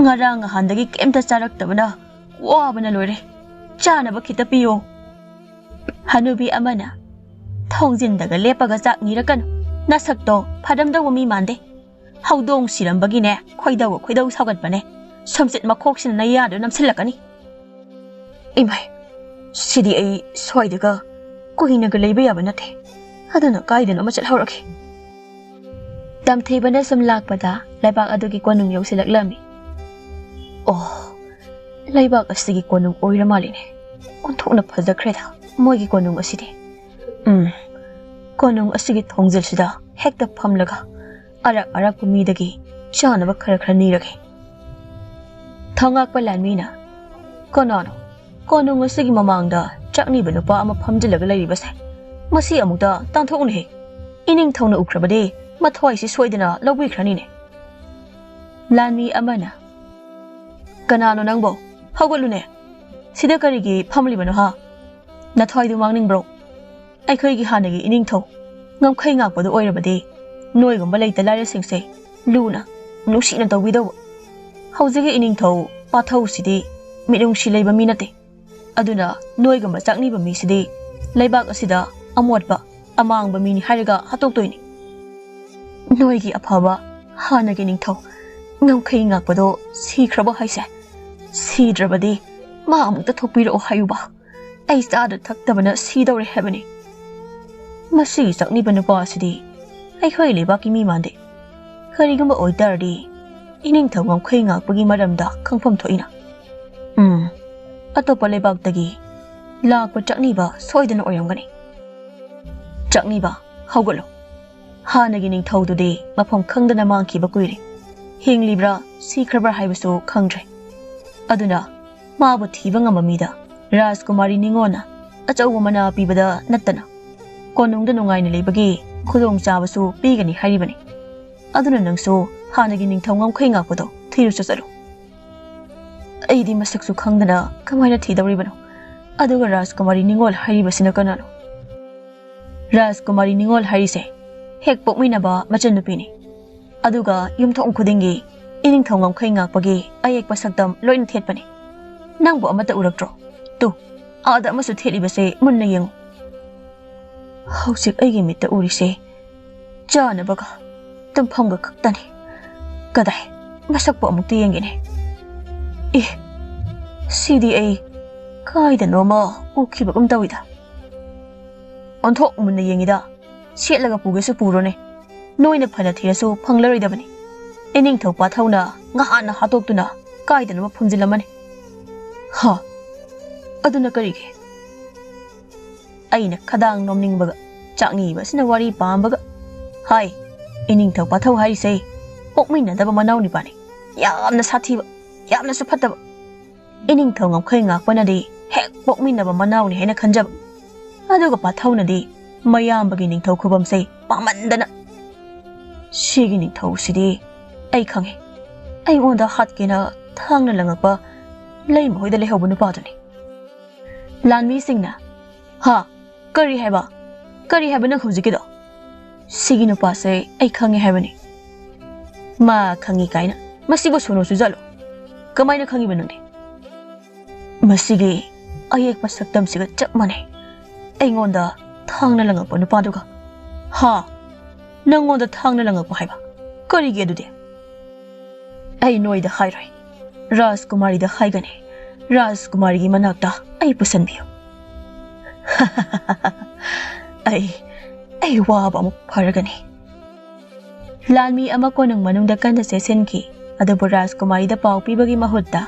ꯉꯔꯥꯡ ꯅꯍꯥꯟꯗꯒꯤ ꯀꯩꯝꯇ ꯆꯥꯔꯛꯇꯕꯅ ꯋꯥꯕꯅ ꯂꯣꯏꯔꯦ꯫ ꯆꯥꯅꯕ ꯈꯤꯇ ꯄꯤꯌꯣ꯫ ꯍꯅꯨꯕꯤ ꯑꯃꯅ, ꯊꯣꯡꯖꯤꯟꯗꯒ ꯂꯦꯞꯄꯒ ꯆꯥꯛ ꯅꯤꯔꯛꯀꯅꯨ꯫ ꯅꯁꯛꯇꯣ ꯐꯔꯝꯗꯧꯕ ꯃꯤ ꯃꯥꯟꯗꯦ꯫ ꯍꯧꯗꯣꯡ ꯁꯤꯔꯝꯕꯒꯤꯅꯦ ꯈꯣꯏꯗꯧꯒ ꯈꯣꯏꯗꯧ ꯁꯥꯎꯒꯠꯄꯅꯦ꯫ ꯁꯝꯆꯦꯠ ꯃꯈꯣꯛꯁꯤꯅ ꯅꯌꯥꯗꯣ ꯅꯝꯁꯤꯜꯂꯛꯀꯅꯤ꯫ ꯏꯃꯥꯏ, ꯁꯤꯗꯤ ꯑꯩ ꯁ꯭ꯋꯥꯏꯗꯒ ꯀꯨꯏꯅꯒ ꯂꯩꯕ ꯌꯥꯕ ꯅꯠꯇꯦ꯫ ꯑꯗꯨꯅ ꯀꯥꯏꯗꯅꯣ ꯑꯃ ꯆꯠꯍꯧꯔꯒꯦ꯫ ꯇꯝꯊꯤꯕꯅ ꯁꯨꯝ ꯂꯥꯛꯄꯗ ꯂꯩꯕꯥꯛ ꯑꯗꯨꯒꯤ ꯀꯣꯅꯨꯡ ꯌꯧꯁꯤꯜꯂꯛꯂꯝꯃꯤ꯫ ꯑꯣ, ꯂꯩꯕꯥꯛ ꯑꯁꯤꯒꯤ ꯀꯣꯅꯨꯡ ꯑꯣꯏꯔ ꯃꯥꯜꯂꯤꯅꯦ꯫ ꯑꯣꯟꯊꯣꯛꯅ ꯐꯖꯈ꯭ꯔꯦꯗ ꯃꯣꯏꯒꯤ ꯀꯣꯅꯨꯡ ꯑꯁꯤꯗꯤ꯫ ꯎꯝ, ꯀꯣꯅꯨꯡ ꯑꯁꯤꯒꯤ ꯊꯣꯡꯖꯤꯜꯁꯤꯗ ꯍꯦꯛꯇ ꯐꯝꯂꯒ ꯑꯔꯥꯛ ꯑꯔꯥꯛꯄ ꯃꯤꯗꯒꯤ ꯆꯥꯅꯕ ꯈꯔ ꯈꯔ ꯅꯤꯔꯒꯦ꯫ ꯊꯧꯉꯥꯛꯄ ꯂꯥꯟꯃꯤꯅ, ꯀꯅꯥꯅꯣ ꯀꯣꯅꯨꯡ ꯑꯁꯤꯒꯤ ꯃꯃꯥꯡꯗ ꯆꯥꯛꯅꯤꯕ ꯅꯨꯄꯥ ꯑꯃ ꯐꯝꯖꯤꯜꯂꯒ ꯂꯩꯔꯤꯕꯁꯦ? ꯃꯁꯤ ꯑꯃꯨꯛꯇ ꯇꯥꯟꯊꯣꯛꯎꯅꯦꯍꯦ꯫ ꯏꯅꯤꯡꯊꯧꯅ ꯎꯈ꯭ꯔꯕꯗꯤ ꯃꯊ꯭ꯋꯥꯏꯁꯤ ꯁꯣꯏꯗꯅ ꯂꯧꯕꯤꯈ꯭ꯔꯅꯤꯅꯦ꯫ ꯂꯥꯟꯃꯤ ꯑꯃꯅ, ꯀꯅꯥꯅꯣ ꯅꯪꯕꯣ? ꯍꯧꯒꯠꯂꯨꯅꯦ꯫ ꯁꯤꯗ ꯀꯔꯤꯒꯤ ꯐꯝꯂꯤꯕꯅꯣ ꯍꯥ? ꯅꯊ꯭ꯋꯥꯏꯗꯨ ꯃꯥꯡꯅꯤꯡꯕ꯭ꯔꯣ? ꯑꯩꯈꯣꯏꯒꯤ ꯍꯥꯟꯅꯒꯤ ꯏꯅꯤꯡꯊꯧ ꯉꯝꯈꯩ ꯉꯥꯛꯄꯗꯨ ꯑꯣꯏꯔꯕꯗꯤ ꯅꯣꯏꯒꯨꯝꯕ ꯂꯩꯇ ꯂꯥꯏꯔꯁꯤꯡꯁꯦ ꯂꯨꯅ ꯅꯨꯡꯁꯤꯅ ꯇꯧꯕꯤꯗꯧꯕ꯫ ꯍꯧꯖꯤꯛꯀꯤ ꯏꯅꯤꯡꯊꯧ ꯄꯥꯊꯧꯁꯤꯗꯤ ꯃꯤꯅꯨꯡꯁꯤ ꯂꯩꯕ ꯃꯤ ꯅꯠꯇꯦ꯫ ꯑꯗꯨꯅ ꯅꯣꯏꯒꯨꯝꯕ ꯆꯥꯛꯅꯤꯕ ꯃꯤꯁꯤꯗꯤ ꯂꯩꯕꯥꯛ ꯑꯁꯤꯗ ꯑꯃꯣꯠꯄ ꯑꯃꯥꯡꯕ ꯃꯤꯅꯤ ꯍꯥꯏꯔꯒ ꯍꯥꯠꯇꯣꯛꯇꯣꯏꯅꯤ꯫ ꯅꯣꯏꯒꯤ ꯑꯐꯕ ꯍꯥꯟꯅꯒꯤ ꯅꯤꯡꯊꯧ ꯉꯝꯈꯩ ꯉꯥꯛꯄꯗꯣ ꯁꯤꯈ꯭ꯔꯕꯣ ꯍꯥꯏꯁꯦ? ꯁꯤꯗ꯭ꯔꯕꯗꯤ ꯃꯥ ꯑꯃꯨꯛꯇ ꯊꯣꯛꯄꯤꯔꯛꯑꯣ ꯍꯥꯏꯌꯨꯕ꯫ ꯑꯩ ꯆꯥꯗ ꯊꯛꯇꯕꯅ ꯁꯤꯗꯧꯔꯦ ꯍꯥꯏꯕꯅꯤ꯫ ꯃꯁꯤꯒꯤ ꯆꯥꯛꯅꯤꯕ ꯅꯨꯄꯥ ꯑꯁꯤꯗꯤ ꯑꯩꯈꯣꯏ ꯂꯩꯕꯥꯛꯀꯤ ꯃꯤ ꯃꯥꯟꯗꯦ꯫ ꯀꯔꯤꯒꯨꯝꯕ ꯑꯣꯏꯇꯥꯔꯗꯤ ꯏꯅꯤꯡꯊꯧ ꯉꯝꯈꯩ ꯉꯥꯛꯄꯒꯤ ꯃꯔꯝꯗ ꯈꯪꯐꯝ ꯊꯣꯛꯏꯅ꯫ ꯎꯝ, ꯑꯇꯣꯞꯄ ꯂꯩꯕꯥꯛꯇꯒꯤ ꯂꯥꯛꯄ ꯆꯥꯛꯅꯤꯕ ꯁꯣꯏꯗꯅ ꯑꯣꯏꯔꯝꯒꯅꯤ꯫ ꯆꯥꯛꯅꯤꯕ, ꯍꯧꯒꯠꯂꯣ꯫ ꯍꯥꯟꯅꯒꯤ ꯅꯤꯡꯊꯧꯗꯨꯗꯤ ꯃꯐꯝ ꯈꯪꯗꯅ ꯃꯥꯡꯈꯤꯕ ꯀꯨꯏꯔꯦ꯫ ꯍꯤꯡꯂꯤꯕ꯭ꯔꯥ ꯁꯤꯈ꯭ꯔꯕ꯭ꯔꯥ ꯍꯥꯏꯕꯁꯨ ꯈꯪꯗ꯭ꯔꯦ꯫ ꯑꯗꯨꯅ ꯃꯥꯕꯨ ꯊꯤꯕ ꯉꯝꯕ ꯃꯤꯗ ꯔꯥꯖꯀꯨꯃꯥꯔꯤ ꯅꯤꯉꯣꯜꯅ ꯑꯆꯧꯕ ꯃꯅꯥ ꯄꯤꯕꯗ ꯅꯠꯇꯅ ꯀꯣꯅꯨꯡꯗ ꯅꯨꯡꯉꯥꯏꯅ ꯂꯩꯕꯒꯤ ꯈꯨꯗꯣꯡꯆꯥꯕꯁꯨ ꯄꯤꯒꯅꯤ ꯍꯥꯏꯔꯤꯕꯅꯤ꯫ ꯑꯗꯨꯅ ꯅꯪꯁꯨ ꯍꯥꯟꯅꯒꯤ ꯅꯤꯡꯊꯧ ꯉꯝꯈꯩ ꯉꯥꯛꯄꯗꯣ ꯊꯤꯔꯨꯆꯣ ꯆꯠꯂꯨ꯫ ꯑꯩꯗꯤ ꯃꯁꯛꯁꯨ ꯈꯪꯗꯅ ꯀꯃꯥꯏꯅ ꯊꯤꯗꯧꯔꯤꯕꯅꯣ? ꯑꯗꯨꯒ ꯔꯥꯖꯀꯨꯃꯥꯔꯤ ꯅꯤꯉꯣꯜ ꯍꯥꯏꯔꯤꯕꯁꯤꯅ ꯀꯅꯥꯅꯣ? ꯔꯥꯖꯀꯨꯃꯥꯔꯤ ꯅꯤꯉꯣꯜ ꯍꯥꯏꯔꯤꯁꯦ ꯍꯦꯛ ꯄꯣꯛꯃꯤꯟꯅꯕ ꯃꯆꯟꯅꯨꯄꯤꯅꯤ꯫ ꯑꯗꯨꯒ ꯌꯨꯝꯊꯣꯡ ꯈꯨꯗꯤꯡꯒꯤ ꯏꯅꯤꯡꯊꯧ ꯉꯝꯈꯩ ꯉꯥꯛꯄꯒꯤ ꯑꯌꯦꯛꯄ ꯁꯛꯇꯝ ꯂꯣꯏꯅ ꯊꯦꯠꯄꯅꯤ꯫ ꯅꯪꯕꯨ ꯑꯃꯠꯇ ꯎꯔꯛꯇ꯭ꯔꯣ? ꯇꯨ, ꯑꯥꯗ ꯑꯃꯁꯨ ꯊꯦꯠꯂꯤꯕꯁꯦ ꯃꯨꯟꯅ ꯌꯦꯡꯉꯨ꯫ ꯍꯧꯖꯤꯛ ꯑꯩꯒꯤ ꯃꯤꯠꯇ ꯎꯔꯤꯁꯦ ꯆꯥꯅꯕꯒ ꯇꯨꯝꯐꯝꯒ ꯈꯛꯇꯅꯤ꯫ ꯀꯗꯥꯏ, ꯃꯁꯛꯄꯨ ꯑꯃꯨꯛꯇ ꯌꯦꯡꯒꯦꯅꯦ꯫ ꯑꯦ, ꯁꯤꯗꯤ ꯑꯩ ꯀꯥꯏꯗꯅꯣꯃ ꯎꯈꯤꯕꯒꯨꯝ ꯇꯧꯏꯗ꯫ ꯑꯣꯟꯊꯣꯛ ꯃꯨꯟꯅ ꯌꯦꯡꯉꯤꯗ꯫ ꯁꯦꯠꯂꯒ ꯄꯨꯒꯦꯁꯨ ꯄꯨꯔꯣꯅꯦ꯫ ꯅꯣꯏꯅ ꯐꯅ ꯊꯤꯔꯁꯨ ꯐꯪꯂꯔꯣꯏꯗꯕꯅꯤ꯫ ꯏꯅꯤꯡꯊꯧ ꯄꯥꯊꯧꯅ ꯉꯍꯥꯟꯅ ꯍꯥꯠꯇꯣꯛꯇꯨꯅ ꯀꯥꯏꯗꯅꯣꯃ ꯐꯨꯝꯖꯤꯜꯂꯝꯃꯅꯤ꯫ ꯍꯥ? ꯑꯗꯨꯅ ꯀꯔꯤꯒꯤ? ꯑꯩꯅ ꯈꯗꯥꯡ ꯅꯣꯝꯅꯤꯡꯕꯒ, ꯆꯥꯛꯅꯤꯕꯁꯤꯅ ꯋꯥꯔꯤ ꯄꯥꯝꯕꯒ, ꯍꯥꯏ, ꯏꯅꯤꯡꯊꯧ ꯄꯥꯊꯧ ꯍꯥꯏꯔꯤꯁꯦ ꯄꯣꯛꯃꯤꯟꯅꯗꯕ ꯃꯅꯥꯎ ꯅꯤꯄꯥꯅꯤ꯫ ꯌꯥꯝꯅ ꯁꯥꯊꯤꯕ, ꯌꯥꯝꯅꯁꯨ ꯐꯠꯇꯕ꯫ ꯏꯅꯤꯡꯊꯧ ꯉꯝꯈꯩ ꯉꯥꯛꯄꯅꯗꯤ ꯍꯦꯛ ꯄꯣꯛꯃꯤꯟꯅꯕ ꯃꯅꯥꯎꯅꯤ ꯍꯥꯏꯅ ꯈꯟꯖꯕ꯫ ꯑꯗꯨꯒ ꯄꯥꯊꯧꯅꯗꯤ ꯃꯌꯥꯝꯕꯒꯤ ꯅꯤꯡꯊꯧ ꯈꯨꯕꯝꯁꯦ ꯄꯥꯝꯃꯟꯗꯅ, "ꯁꯤꯒꯤ ꯅꯤꯡꯊꯧꯁꯤꯗꯤ ꯑꯩ ꯈꯪꯉꯦ꯫ ꯑꯩꯉꯣꯟꯗ ꯍꯥꯠꯀꯦꯅ ꯊꯥꯡꯅ ꯂꯪꯉꯛꯄ ꯂꯩꯃ ꯍꯣꯏꯗ ꯂꯩꯍꯧꯕ ꯅꯨꯄꯥꯗꯨꯅꯤ"꯫ ꯂꯥꯟꯃꯤꯁꯤꯡꯅ, "ꯍꯥ? ꯀꯔꯤ ꯍꯥꯏꯕ? ꯀꯔꯤ ꯍꯥꯏꯕ ꯅꯪ ꯍꯧꯖꯤꯛꯀꯤꯗꯣ? ꯁꯤꯒꯤ ꯅꯨꯄꯥꯁꯦ ꯑꯩ ꯈꯪꯉꯦ ꯍꯥꯏꯕꯅꯤ"꯫ "ꯃꯥ ꯈꯪꯉꯤ ꯀꯥꯏꯅ? ꯃꯁꯤꯕꯨ ꯁꯣꯅꯣ ꯆꯨꯖꯥꯠꯂꯣ? ꯀꯃꯥꯏꯅ ꯈꯪꯉꯤꯕ ꯅꯪꯗꯤ?" "ꯃꯁꯤꯒꯤ ꯑꯌꯦꯛꯄ ꯁꯛꯇꯝꯁꯤꯒ ꯆꯞ ꯃꯥꯟꯅꯩ꯫ ꯑꯩꯉꯣꯟꯗ ꯊꯥꯡꯅ ꯂꯪꯉꯛꯄ ꯅꯨꯄꯥꯗꯨꯒ"꯫ "ꯍꯥ? ꯅꯪꯉꯣꯟꯗ ꯊꯥꯡꯅ ꯂꯪꯉꯛꯄ ꯍꯥꯏꯕ? ꯀꯔꯤꯒꯤ ꯑꯗꯨꯗꯤ?" "ꯑꯩ ꯅꯣꯏꯗ ꯍꯥꯏꯔꯣꯏ꯫ ꯔꯥꯖꯀꯨꯃꯥꯔꯤꯗ ꯍꯥꯏꯒꯅꯤ꯫ ꯔꯥꯖꯀꯨꯃꯥꯔꯤꯒꯤ ꯃꯅꯥꯛꯇ ꯑꯩ ꯄꯨꯁꯟꯕꯤꯌꯨ"꯫ "ꯑꯩ, ꯑꯩ ꯋꯥꯕ ꯑꯃꯨꯛ ꯐꯔꯒꯅꯤ"꯫ ꯂꯥꯟꯃꯤ ꯑꯃ ꯀꯣꯅꯨꯡ ꯃꯅꯨꯡꯗ ꯀꯟꯅ ꯆꯦꯟꯁꯤꯟꯈꯤ, ꯑꯗꯨꯕꯨ ꯔꯥꯖꯀꯨꯃꯥꯔꯤꯗ ꯄꯥꯎ ꯄꯤꯕꯒꯤ ꯃꯍꯨꯠꯇ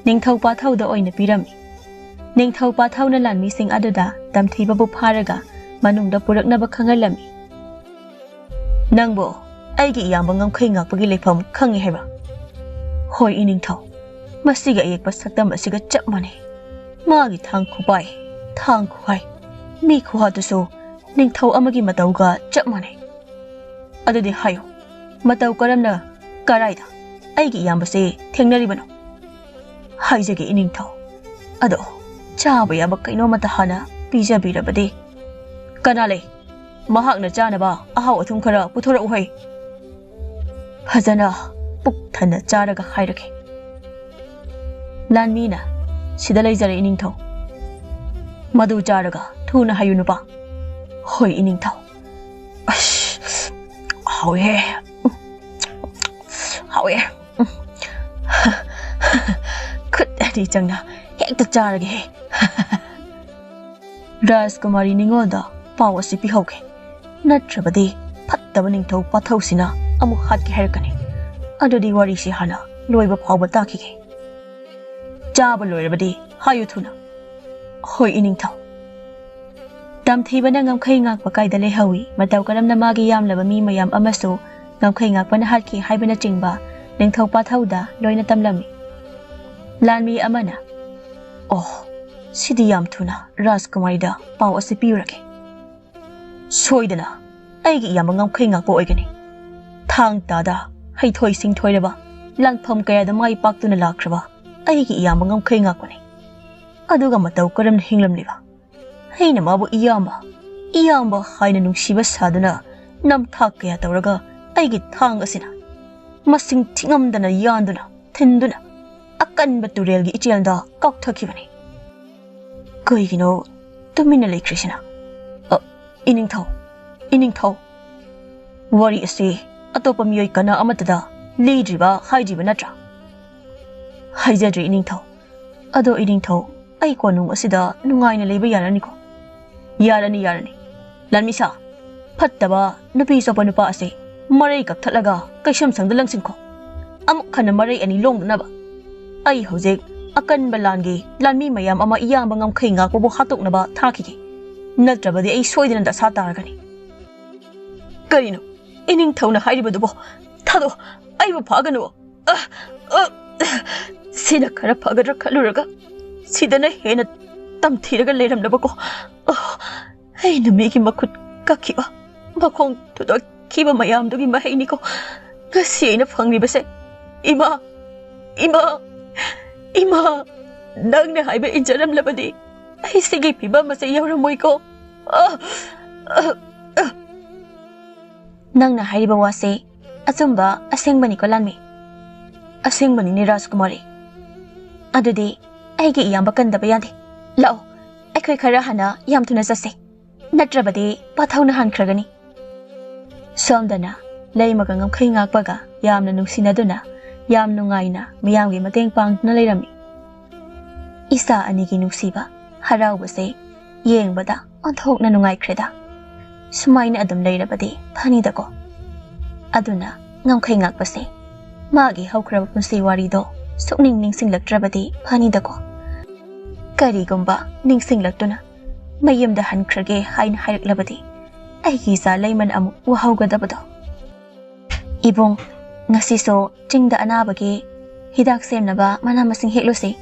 ꯅꯤꯡꯊꯧ ꯄꯥꯊꯧꯗ ꯑꯣꯏꯅ ꯄꯤꯔꯝꯃꯤ꯫ ꯅꯤꯡꯊꯧ ꯄꯥꯊꯧꯅ ꯂꯥꯟꯃꯤꯁꯤꯡ ꯑꯗꯨꯗ ꯇꯝꯊꯤꯕꯕꯨ ꯐꯥꯔꯒ ꯃꯅꯨꯡꯗ ꯄꯨꯔꯛꯅꯕ ꯈꯪꯍꯜꯂꯝꯃꯤ꯫ "ꯅꯪꯕꯨ ꯑꯩꯒꯤ ꯏꯌꯥꯝꯕ ꯉꯝꯈꯩ ꯉꯥꯛꯄꯒꯤ ꯂꯩꯐꯝ ꯈꯪꯉꯤ ꯍꯥꯏꯕ?" "ꯍꯣꯏ, ꯏꯅꯤꯡꯊꯧ꯫ ꯃꯁꯤꯒꯤ ꯑꯌꯦꯛꯄ ꯁꯛꯇꯝ ꯑꯁꯤꯒ ꯆꯞ ꯃꯥꯟꯅꯩ꯫ ꯃꯥꯒꯤ ꯊꯥꯡ ꯈꯨꯄꯥꯏ, ꯊꯥꯡ ꯈꯨꯍꯥꯏ, ꯃꯤ ꯈꯨꯍꯥꯠꯇꯨꯁꯨ ꯅꯤꯡꯊꯧ ꯑꯃꯒꯤ ꯃꯇꯧꯒ ꯆꯞ ꯃꯥꯟꯅꯩ꯫ ꯑꯗꯨꯗꯤ ꯍꯥꯏꯌꯨ, ꯃꯇꯧ ꯀꯔꯝꯅ, ꯀꯔꯥꯏꯗ ꯑꯩꯒꯤ ꯏꯌꯥꯝꯕꯁꯦ ꯊꯦꯡꯅꯔꯤꯕꯅꯣ?" "ꯍꯥꯏꯖꯒꯦ, ꯏꯅꯤꯡꯊꯧ꯫ ꯑꯗꯣ ꯆꯥꯕ ꯌꯥꯕ ꯀꯩꯅꯣꯝꯃꯇ ꯍꯥꯟꯅ ꯄꯤꯖꯕꯤꯔꯕꯗꯤ?" "ꯀꯅꯥ ꯂꯩ? ꯃꯍꯥꯛꯅ ꯆꯥꯅꯕ ꯑꯍꯥꯎ ꯑꯊꯨꯝ ꯈꯔ ꯄꯨꯊꯣꯔꯛꯎ ꯍꯩ꯫ ꯐꯖꯅ ꯄꯨꯛ ꯊꯟꯅ ꯆꯥꯔꯒ ꯍꯥꯏꯔꯒꯦ꯫" ꯂꯥꯟꯃꯤꯅ, "ꯁꯤꯗ ꯂꯩꯖꯔꯦ, ꯏꯅꯤꯡꯊꯧ꯫ ꯃꯗꯨ ꯆꯥꯔꯒ ꯊꯨꯅ ꯍꯥꯏꯌꯨ, ꯅꯨꯄꯥ꯫" "ꯍꯣꯏ, ꯏꯅꯤꯡꯊꯧ꯫ ꯑꯁ, ꯍꯥꯎꯋꯦꯍꯦ꯫ ꯍꯥꯎꯋꯦ꯫ ꯈꯨꯠ ꯑꯅꯤ ꯆꯪꯅ ꯍꯦꯛꯇ ꯆꯥꯔꯒꯦꯍꯦ꯫" ꯔꯥꯖꯀꯨꯃꯥꯔꯤ ꯅꯤꯉꯣꯜꯗ ꯄꯥꯎ ꯑꯁꯤ ꯄꯤꯍꯧꯒꯦ, ꯅꯠꯇ꯭ꯔꯕꯗꯤ ꯐꯠꯇꯕ ꯅꯤꯡꯊꯧ ꯄꯥꯊꯧꯁꯤꯅ ꯑꯃꯨꯛ ꯍꯥꯠꯀꯦ ꯍꯥꯏꯔꯛꯀꯅꯤ꯫ ꯑꯗꯨꯗꯤ ꯋꯥꯔꯤꯁꯤ ꯍꯥꯟꯅ ꯂꯣꯏꯕ ꯐꯥꯎꯕ ꯇꯥꯈꯤꯒꯦ꯫ ꯆꯥꯕ ꯂꯣꯏꯔꯕꯗꯤ ꯍꯥꯏꯌꯨ ꯊꯨꯅ꯫ ꯍꯣꯏ, ꯏꯅꯤꯡꯊꯧ꯫ ꯇꯝꯊꯤꯕꯅ ꯉꯝꯈꯩ ꯉꯥꯛꯄ ꯀꯥꯏꯗ ꯂꯩꯍꯧꯏ, ꯃꯇꯧ ꯀꯔꯝꯅ ꯃꯥꯒꯤ ꯌꯥꯝꯂꯕ ꯃꯤ ꯃꯌꯥꯝ ꯑꯃꯁꯨ ꯉꯝꯈꯩ ꯉꯥꯛꯄꯅ ꯍꯥꯠꯈꯤ ꯍꯥꯏꯕꯅꯆꯤꯡꯕ ꯅꯤꯡꯊꯧ ꯄꯥꯊꯧꯗ ꯂꯣꯏꯅ ꯇꯝꯂꯝꯃꯤ꯫ ꯂꯥꯟꯃꯤ ꯑꯃꯅ, "ꯑꯣ, ꯁꯤꯗꯤ ꯌꯥꯝ ꯊꯨꯅ ꯔꯥꯖꯀꯨꯃꯥꯔꯤꯗ ꯄꯥꯎ ꯑꯁꯤ ꯄꯤꯔꯨꯔꯒꯦ꯫ ꯁꯣꯏꯗꯅ ꯑꯩꯒꯤ ꯏꯌꯥꯝꯕ ꯉꯝꯈꯩ ꯉꯥꯛꯄ ꯑꯣꯏꯒꯅꯤ꯫ ꯊꯥꯡ ꯇꯥꯗ ꯍꯩꯊꯣꯏ ꯁꯤꯡꯊꯣꯏꯔꯕ, ꯂꯥꯟꯐꯝ ꯀꯌꯥꯗ ꯃꯥꯏ ꯄꯥꯛꯇꯨꯅ ꯂꯥꯛꯈ꯭ꯔꯕ ꯑꯩꯒꯤ ꯏꯌꯥꯝꯕ ꯉꯝꯈꯩ ꯉꯥꯛꯄꯅꯤ꯫ ꯑꯗꯨꯒ ꯃꯇꯧ ꯀꯔꯝꯅ ꯍꯤꯡꯂꯝꯂꯤꯕ? ꯑꯩꯅ ꯃꯥꯕꯨ ꯏꯌꯥꯝꯕ, ꯏꯌꯥꯝꯕ ꯍꯥꯏꯅ ꯅꯨꯡꯁꯤꯕ ꯁꯥꯗꯨꯅ ꯅꯝꯊꯥꯛ ꯀꯌꯥ ꯇꯧꯔꯒ ꯑꯩꯒꯤ ꯊꯥꯡ ꯑꯁꯤꯅ ꯃꯁꯤꯡ ꯊꯤꯉꯝꯗꯅ ꯌꯥꯟꯗꯨꯅ, ꯊꯤꯟꯗꯨꯅ ꯑꯀꯟꯕ ꯇꯨꯔꯦꯜꯒꯤ ꯏꯆꯦꯜꯗ ꯀꯥꯎꯊꯈꯤꯕꯅꯤ꯫ ꯀꯩꯒꯤꯅꯣ ꯇꯨꯃꯤꯟꯅ ꯂꯩꯈ꯭ꯔꯤꯁꯤꯅ?" "ꯑ, ꯏꯅꯤꯡꯊꯧ, ꯏꯅꯤꯡꯊꯧ, ꯋꯥꯔꯤ ꯑꯁꯤ ꯑꯇꯣꯞꯄ ꯃꯤꯑꯣꯏ ꯀꯅꯥ ꯑꯃꯠꯇꯗ ꯂꯤꯗ꯭ꯔꯤꯕ ꯍꯥꯏꯗ꯭ꯔꯤꯕ ꯅꯠꯇ꯭ꯔꯥ?" "ꯍꯥꯏꯖꯗ꯭ꯔꯤ, ꯏꯅꯤꯡꯊꯧ꯫ ꯑꯗꯣ ꯏꯅꯤꯡꯊꯧ, ꯑꯩ ꯀꯣꯅꯨꯡ ꯑꯁꯤꯗ ꯅꯨꯡꯉꯥꯏꯅ ꯂꯩꯕ ꯌꯥꯔꯅꯤꯀꯣ?" "ꯌꯥꯔꯅꯤ, ꯌꯥꯔꯅꯤ꯫ ꯂꯥꯟꯃꯤꯁꯥ, ꯐꯠꯇꯕ ꯅꯨꯄꯤ ꯆꯣꯞꯄ ꯅꯨꯄꯥ ꯑꯁꯤ ꯃꯔꯩ ꯀꯛꯊꯠꯂꯒ ꯀꯩꯁꯝꯁꯪꯗ ꯂꯪꯁꯤꯟꯈꯣ꯫ ꯑꯃꯨꯛ ꯍꯟꯅ ꯃꯔꯩ ꯑꯅꯤ ꯂꯣꯡꯗꯅꯕ꯫ ꯑꯩ ꯍꯧꯖꯤꯛ ꯑꯀꯟꯕ ꯂꯥꯟꯒꯤ ꯂꯥꯟꯃꯤ ꯃꯌꯥꯝ ꯑꯃ ꯏꯌꯥꯝꯕ ꯉꯝꯈꯩ ꯉꯥꯛꯄꯕꯨ ꯍꯥꯠꯇꯣꯛꯅꯕ ꯊꯥꯈꯤꯒꯦ꯫ ꯅꯠꯇ꯭ꯔꯕꯗꯤ ꯑꯩ ꯁꯣꯏꯗꯅ ꯗꯁꯥ ꯇꯥꯔꯒꯅꯤ꯫ ꯀꯔꯤꯅꯣ ꯏꯅꯤꯡꯊꯧꯅ ꯍꯥꯏꯔꯤꯕꯗꯨꯕꯣ? ꯊꯥꯗꯣꯛ, ꯑꯩꯕꯨ ꯐꯥꯒꯅꯨ꯫ ꯑ, ꯑ, ꯁꯤꯅ ꯈꯔ ꯐꯒꯗ꯭ꯔꯥ ꯈꯜꯂꯨꯔꯒ ꯁꯤꯗꯅ ꯍꯦꯟꯅ ꯇꯝꯊꯤꯔꯒ ꯂꯩꯔꯝꯂꯕꯀꯣ꯫ ꯑ, ꯑꯩꯅ ꯃꯤꯒꯤ ꯃꯈꯨꯠ ꯀꯛꯈꯤꯕ, ꯃꯈꯣꯡ ꯊꯨꯗꯣꯛꯈꯤꯕ ꯃꯌꯥꯝꯗꯨꯒꯤ ꯃꯍꯩꯅꯤꯀꯣ ꯉꯁꯤ ꯑꯩꯅ ꯐꯪꯂꯤꯕꯁꯦ꯫ ꯏꯃꯥ, ꯏꯃꯥ, ꯏꯃꯥ, ꯅꯪꯅ ꯍꯥꯏꯕ ꯏꯟꯖꯔꯝꯂꯕꯗꯤ ꯑꯩ ꯁꯤꯒꯤ ꯐꯤꯕꯝ ꯑꯁꯦ ꯌꯧꯔꯝꯃꯣꯏꯀꯣ꯫ ꯑ, ꯑ, ꯑ꯫ ꯅꯪꯅ ꯍꯥꯏꯔꯤꯕ ꯋꯥꯁꯦ ꯑꯆꯨꯝꯕ ꯑꯁꯦꯡꯕꯅꯤꯀꯣ ꯂꯥꯟꯃꯤ? ꯑꯁꯦꯡꯕꯅꯤꯅꯦ ꯔꯥꯖꯀꯨꯃꯥꯔꯤ꯫ ꯑꯗꯨꯗꯤ ꯑꯩꯒꯤ ꯏꯌꯥꯝꯕ ꯀꯟꯗꯕ ꯌꯥꯗꯦ꯫ ꯂꯥꯛꯑꯣ, ꯑꯩꯈꯣꯏ ꯈꯔ ꯍꯥꯟꯅ ꯌꯥꯝ ꯊꯨꯅ ꯆꯠꯁꯦ, ꯅꯠꯇ꯭ꯔꯕꯗꯤ ꯄꯥꯊꯧꯅ ꯍꯥꯟꯈ꯭ꯔꯒꯅꯤ꯫ ꯁꯣꯝꯗꯅ ꯂꯩꯃꯒ ꯉꯝꯈꯩ ꯉꯥꯛꯄꯒ ꯌꯥꯝꯅ ꯅꯨꯡꯁꯤꯅꯗꯨꯅ, ꯌꯥꯝ ꯅꯨꯡꯉꯥꯏꯅ ꯃꯤꯌꯥꯝꯒꯤ ꯃꯇꯦꯡ ꯄꯥꯡꯗꯨꯅ ꯂꯩꯔꯝꯃꯤ꯫ ꯏꯆꯥ ꯑꯅꯤꯒꯤ ꯅꯨꯡꯁꯤꯕ, ꯍꯔꯥꯎꯕꯁꯦ ꯌꯦꯡꯕꯗ ꯑꯣꯟꯊꯣꯛꯅ ꯅꯨꯡꯉꯥꯏꯈ꯭ꯔꯦꯗ꯫ ꯁꯨꯃꯥꯏꯅ ꯑꯗꯨꯝ ꯂꯩꯔꯕꯗꯤ ꯐꯅꯤꯗꯀꯣ꯫ ꯑꯗꯨꯅ ꯉꯝꯈꯩ ꯉꯥꯛꯄꯁꯦ ꯃꯥꯒꯤ ꯍꯧꯈ꯭ꯔꯕ ꯄꯨꯟꯁꯤ ꯋꯥꯔꯤꯗꯣ ꯁꯨꯛꯅꯤꯡ ꯅꯤꯡꯁꯤꯡꯂꯛꯇ꯭ꯔꯕꯗꯤ ꯐꯅꯤꯗꯀꯣ꯫ ꯀꯔꯤꯒꯨꯝꯕ ꯅꯤꯡꯁꯤꯡꯂꯛꯇꯨꯅ ꯃꯌꯨꯝꯗ ꯍꯟꯈ꯭ꯔꯒꯦ ꯍꯥꯏꯅ ꯍꯥꯏꯔꯛꯂꯕꯗꯤ ꯑꯩꯒꯤ ꯏꯆꯥ ꯂꯩꯃꯅ ꯑꯃꯨꯛ ꯋꯥꯍꯧꯒꯗꯕꯗꯣ꯫ ꯏꯕꯨꯡ, ꯉꯁꯤꯁꯨ ꯆꯤꯡꯗ ꯑꯅꯥꯕꯒꯤ ꯍꯤꯗꯥꯛ ꯁꯦꯝꯅꯕ ꯃꯅꯥ ꯃꯁꯤꯡ ꯍꯦꯛꯂꯨꯁꯤ꯫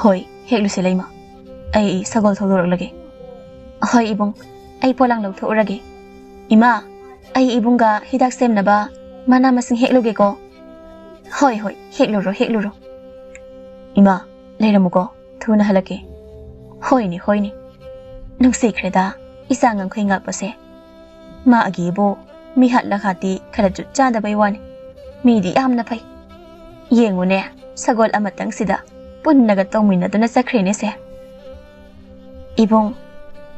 ꯍꯣꯏ, ꯍꯦꯛꯂꯨꯁꯤ ꯂꯩꯃ꯫ ꯑꯩ ꯁꯒꯣꯜ ꯊꯧꯗꯣꯔꯛꯂꯒꯦ꯫ ꯍꯣꯏ ꯏꯕꯨꯡ, ꯑꯩ ꯄꯣꯂꯥꯡ ꯂꯧꯊꯣꯛꯎꯔꯒꯦ꯫ ꯏꯃꯥ, ꯑꯩ ꯏꯕꯨꯡꯒ ꯍꯤꯗꯥꯛ ꯁꯦꯝꯅꯕ ꯃꯅꯥ ꯃꯁꯤꯡ ꯍꯦꯛꯂꯨꯒꯦꯀꯣ꯫ ꯍꯣꯏ, ꯍꯣꯏ, ꯍꯦꯛꯂꯨꯔꯣ, ꯍꯦꯛꯂꯨꯔꯣ꯫ ꯏꯃꯥ, ꯂꯩꯔꯝꯃꯨꯀꯣ, ꯊꯨꯅ ꯍꯜꯂꯛꯀꯦ꯫ ꯍꯣꯏꯅꯦ, ꯍꯣꯏꯅꯦ꯫ ꯅꯨꯡꯁꯤꯈ꯭ꯔꯦꯗ, ꯏꯆꯥ ꯉꯝꯈꯩ ꯉꯥꯛꯄꯁꯦ꯫ ꯃꯥꯒꯤꯕꯨ ꯃꯤꯍꯥꯠ ꯂꯥꯛꯍꯥꯠꯇꯤ ꯈꯔ ꯖꯨꯠ ꯆꯥꯗꯕꯩ ꯋꯥꯅꯤ꯫ ꯃꯤꯗꯤ ꯌꯥꯝꯅ ꯐꯩ꯫ ꯌꯦꯡꯉꯨꯅꯦ, ꯁꯒꯣꯜ ꯑꯃꯇꯪꯁꯤꯗ ꯄꯨꯟꯅꯒ ꯇꯣꯡꯃꯤꯟꯅꯗꯨꯅ ꯆꯠꯈ꯭ꯔꯦꯅꯦꯁꯦ꯫ ꯏꯕꯨꯡ,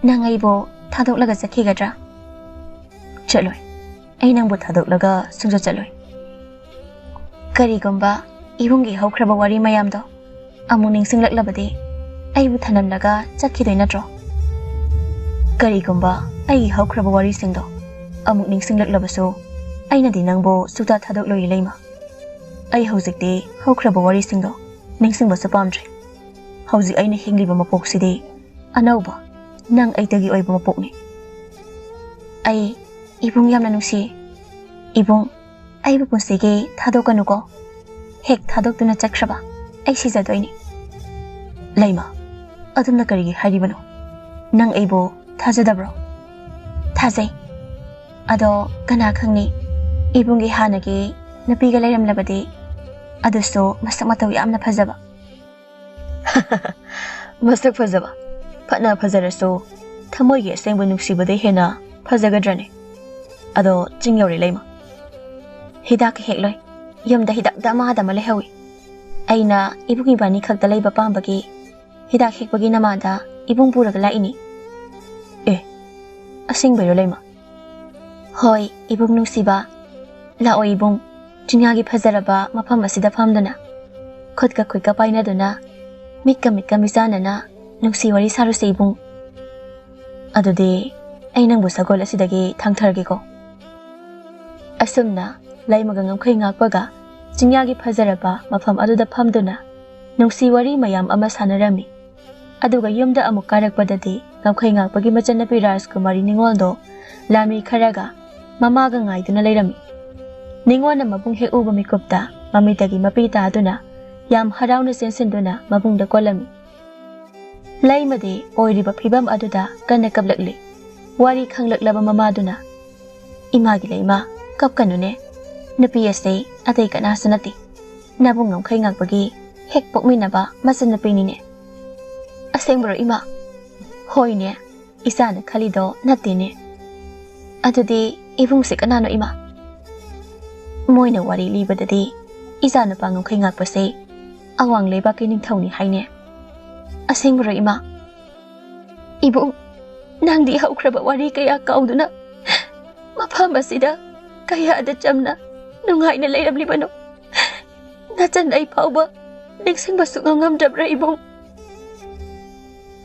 ꯅꯪ ꯑꯩꯕꯨ ꯊꯥꯗꯣꯛꯂꯒ ꯆꯠꯈꯤꯒꯗ꯭ꯔꯥ? ꯆꯠꯂꯣꯏ꯫ ꯑꯩ ꯅꯪꯕꯨ ꯊꯥꯗꯣꯛꯂꯒ ꯁꯨꯡꯆꯠ ꯆꯠꯂꯣꯏ꯫ ꯀꯔꯤꯒꯨꯝꯕ ꯏꯕꯨꯡꯒꯤ ꯍꯧꯈ꯭ꯔꯕ ꯋꯥꯔꯤ ꯃꯌꯥꯝꯗꯣ ꯑꯃꯨꯛ ꯅꯤꯡꯁꯤꯡꯂꯛꯂꯕꯗꯤ ꯑꯩꯕꯨ ꯊꯅꯝꯂꯒ ꯆꯠꯈꯤꯗꯣꯏ ꯅꯠꯇ꯭ꯔꯣ? ꯀꯔꯤꯒꯨꯝꯕ ꯑꯩꯒꯤ ꯍꯧꯈ꯭ꯔꯕ ꯋꯥꯔꯤꯁꯤꯡꯗꯣ ꯑꯃꯨꯛ ꯅꯤꯡꯁꯤꯡꯂꯛꯂꯕꯁꯨ ꯑꯩꯅꯗꯤ ꯅꯪꯕꯨ ꯁꯨꯛꯊꯥ ꯊꯥꯗꯣꯛꯂꯣꯏ, ꯂꯩꯃ꯫ ꯑꯩ ꯍꯧꯖꯤꯛꯇꯤ ꯍꯧꯈ꯭ꯔꯕ ꯋꯥꯔꯤꯁꯤꯡꯗꯣ ꯅꯤꯡꯁꯤꯡꯕꯁꯨ ꯄꯥꯝꯗ꯭ꯔꯦ꯫ ꯍꯧꯖꯤꯛ ꯑꯩꯅ ꯍꯤꯡꯂꯤꯕ ꯃꯄꯣꯛꯁꯤꯗꯤ ꯑꯅꯧꯕ, ꯅꯪ ꯑꯩꯇꯒꯤ ꯑꯣꯏꯕ ꯃꯄꯣꯛꯅꯤ꯫ ꯑꯩ ꯏꯕꯨꯡ ꯌꯥꯝꯅ ꯅꯨꯡꯁꯤꯌꯦ꯫ ꯏꯕꯨꯡ, ꯑꯩꯕꯨ ꯄꯨꯟꯁꯤꯒꯤ ꯊꯥꯗꯣꯛꯀꯅꯨꯀꯣ꯫ ꯍꯦꯛ ꯊꯥꯗꯣꯛꯇꯨꯅ ꯆꯠꯈ꯭ꯔꯕ ꯑꯩ ꯁꯤꯖꯗꯣꯏꯅꯤ꯫ ꯂꯩꯃ, ꯑꯗꯨꯝꯅ ꯀꯔꯤꯒꯤ ꯍꯥꯏꯔꯤꯕꯅꯣ? ꯅꯪ ꯑꯩꯕꯨ ꯊꯥꯖꯗꯕ꯭ꯔꯣ? ꯊꯥꯖꯩ꯫ ꯑꯗꯣ ꯀꯅꯥ ꯈꯪꯅꯤ, ꯏꯕꯨꯡꯒꯤ ꯍꯥꯟꯅꯒꯤ ꯅꯨꯄꯤꯒ ꯂꯩꯔꯝꯂꯕꯗꯤ, ꯑꯗꯨꯁꯨ ꯃꯁꯛ ꯃꯇꯧ ꯌꯥꯝꯅ ꯐꯖꯕ꯫ ꯃꯁꯛ ꯐꯖꯕ? ꯐꯅ ꯐꯖꯔꯁꯨ ꯊꯃꯣꯏꯒꯤ ꯑꯁꯦꯡꯕ ꯅꯨꯡꯁꯤꯕꯗꯩ ꯍꯦꯟꯅ ꯐꯖꯒꯗ꯭ꯔꯅꯦ? ꯑꯗꯣ ꯆꯤꯡ ꯌꯧꯔꯦ, ꯂꯩꯃ꯫ ꯍꯤꯗꯥꯛꯀ ꯍꯦꯛꯂꯣꯏ꯫ ꯌꯨꯝꯗ ꯍꯤꯗꯥꯛ ꯗꯃꯥ ꯗꯃꯥ ꯂꯩꯍꯧꯏ꯫ ꯑꯩꯅ ꯏꯕꯨꯡ ꯏꯕꯥꯅꯤ ꯈꯛꯇ ꯂꯩꯕ ꯄꯥꯝꯕꯒꯤ ꯍꯤꯗꯥꯛ ꯍꯦꯛꯄꯒꯤ ꯅꯃꯥꯗ ꯏꯕꯨꯡ ꯄꯨꯔꯒ ꯂꯥꯛꯏꯅꯤ꯫ ꯑꯦ, ꯑꯁꯦꯡꯕꯩꯔꯣ, ꯂꯩꯃ? ꯍꯣꯏ, ꯏꯕꯨꯡ ꯅꯨꯡꯁꯤꯕ꯫ ꯂꯥꯛꯑꯣ ꯏꯕꯨꯡ, ꯆꯤꯡꯌꯥꯒꯤ ꯐꯖꯔꯕ ꯃꯐꯝ ꯑꯁꯤꯗ ꯐꯝꯗꯨꯅ, ꯈꯨꯠꯀ ꯈꯨꯠꯀ ꯄꯥꯏꯅꯗꯨꯅ, ꯃꯤꯠꯀ ꯃꯤꯠꯀ ꯃꯤꯆꯥꯟꯅꯅ ꯅꯨꯡꯁꯤ ꯋꯥꯔꯤ ꯁꯥꯔꯨꯁꯦ ꯏꯕꯨꯡ꯫ ꯑꯗꯨꯗꯤ ꯑꯩ ꯅꯪꯕꯨ ꯁꯒꯣꯜ ꯑꯁꯤꯗꯒꯤ ꯊꯥꯡꯊꯔꯒꯦꯀꯣ꯫ ꯑꯁꯨꯝꯅ ꯂꯩꯃꯒ ꯉꯝꯈꯩ ꯉꯥꯛꯄꯒ ꯆꯤꯡꯌꯥꯒꯤ ꯐꯖꯔꯕ ꯃꯐꯝ ꯑꯗꯨꯗ ꯐꯝꯗꯨꯅ ꯅꯨꯡꯁꯤ ꯋꯥꯔꯤ ꯃꯌꯥꯝ ꯑꯃ ꯁꯥꯟꯅꯔꯝꯃꯤ꯫ ꯑꯗꯨꯒ ꯌꯨꯝꯗ ꯑꯃꯨꯛ ꯀꯥꯔꯛꯄꯗꯗꯤ ꯉꯝꯈꯩ ꯉꯥꯛꯄꯒꯤ ꯃꯆꯟꯅꯨꯄꯤ ꯔꯥꯖꯀꯨꯃꯥꯔꯤ ꯅꯤꯉꯣꯜꯗꯣ ꯂꯥꯟꯃꯤ ꯈꯔꯒ ꯃꯃꯥꯒ ꯉꯥꯏꯗꯨꯅ ꯂꯩꯔꯝꯃꯤ꯫ ꯅꯤꯉꯣꯜꯅ ꯃꯕꯨꯡ ꯍꯦꯛ ꯎꯕ ꯃꯤꯀꯨꯞꯇ ꯃꯃꯤꯠꯇꯒꯤ ꯃꯄꯤ ꯇꯥꯗꯨꯅ ꯌꯥꯝ ꯍꯔꯥꯎꯅ ꯆꯦꯟꯁꯤꯟꯗꯨꯅ ꯃꯕꯨꯡꯗ ꯀꯣꯜꯂꯝꯃꯤ꯫ ꯂꯩꯃꯗꯤ ꯑꯣꯏꯔꯤꯕ ꯐꯤꯕꯝ ꯑꯗꯨꯗ ꯀꯟꯅ ꯀꯞꯂꯛꯂꯤ꯫ ꯋꯥꯔꯤ ꯈꯪꯂꯛꯂꯕ ꯃꯃꯥꯗꯨꯅ, "ꯏꯃꯥꯒꯤ ꯂꯩꯃ, ꯀꯞꯀꯅꯨꯅꯦ꯫ ꯅꯨꯄꯤ ꯑꯁꯤ ꯑꯇꯩ ꯀꯅꯥꯁꯨ ꯅꯠꯇꯦ꯫ ꯅꯕꯨꯡ ꯉꯝꯈꯩ ꯉꯥꯛꯄꯒꯤ ꯍꯦꯛ ꯄꯣꯛꯃꯤꯟꯅꯕ ꯃꯆꯟꯅꯨꯄꯤꯅꯤꯅꯦ꯫" "ꯑꯁꯦꯡꯕꯔꯣ ꯏꯃꯥ?" "ꯍꯣꯏꯅꯦ, ꯏꯆꯥꯅ ꯈꯜꯂꯤꯗꯣ ꯅꯠꯇꯦꯅꯦ꯫" "ꯑꯗꯨꯗꯤ ꯏꯕꯨꯡꯁꯦ ꯀꯅꯥꯅꯣ ꯏꯃꯥ?" "ꯃꯣꯏꯅ ꯋꯥꯔꯤ ꯂꯤꯕꯗꯗꯤ ꯏꯆꯥꯅꯨꯄꯥ ꯉꯝꯈꯩ ꯉꯥꯛꯄꯁꯦ ꯑꯋꯥꯡ ꯂꯩꯕꯥꯛꯀꯤ ꯅꯤꯡꯊꯧꯅꯤ ꯍꯥꯏꯅꯦ꯫" "ꯑꯁꯦꯡꯕꯔꯣ ꯏꯃꯥ?" "ꯏꯕꯨꯡ, ꯅꯪꯗꯤ ꯍꯧꯈ꯭ꯔꯕ ꯋꯥꯔꯤ ꯀꯌꯥ ꯀꯥꯎꯗꯨꯅ ꯃꯐꯝ ꯑꯁꯤꯗ ꯀꯌꯥꯗ ꯆꯝꯅ ꯅꯨꯡꯉꯥꯏꯅ ꯂꯩꯔꯝꯂꯤꯕꯅꯣ? ꯅꯆꯟ ꯑꯩ ꯐꯥꯎꯕ ꯅꯤꯡꯁꯤꯡꯕ ꯁꯨꯛꯉꯝ ꯉꯝꯗ꯭ꯔꯕ꯭ꯔꯥ ꯏꯕꯨꯡ?"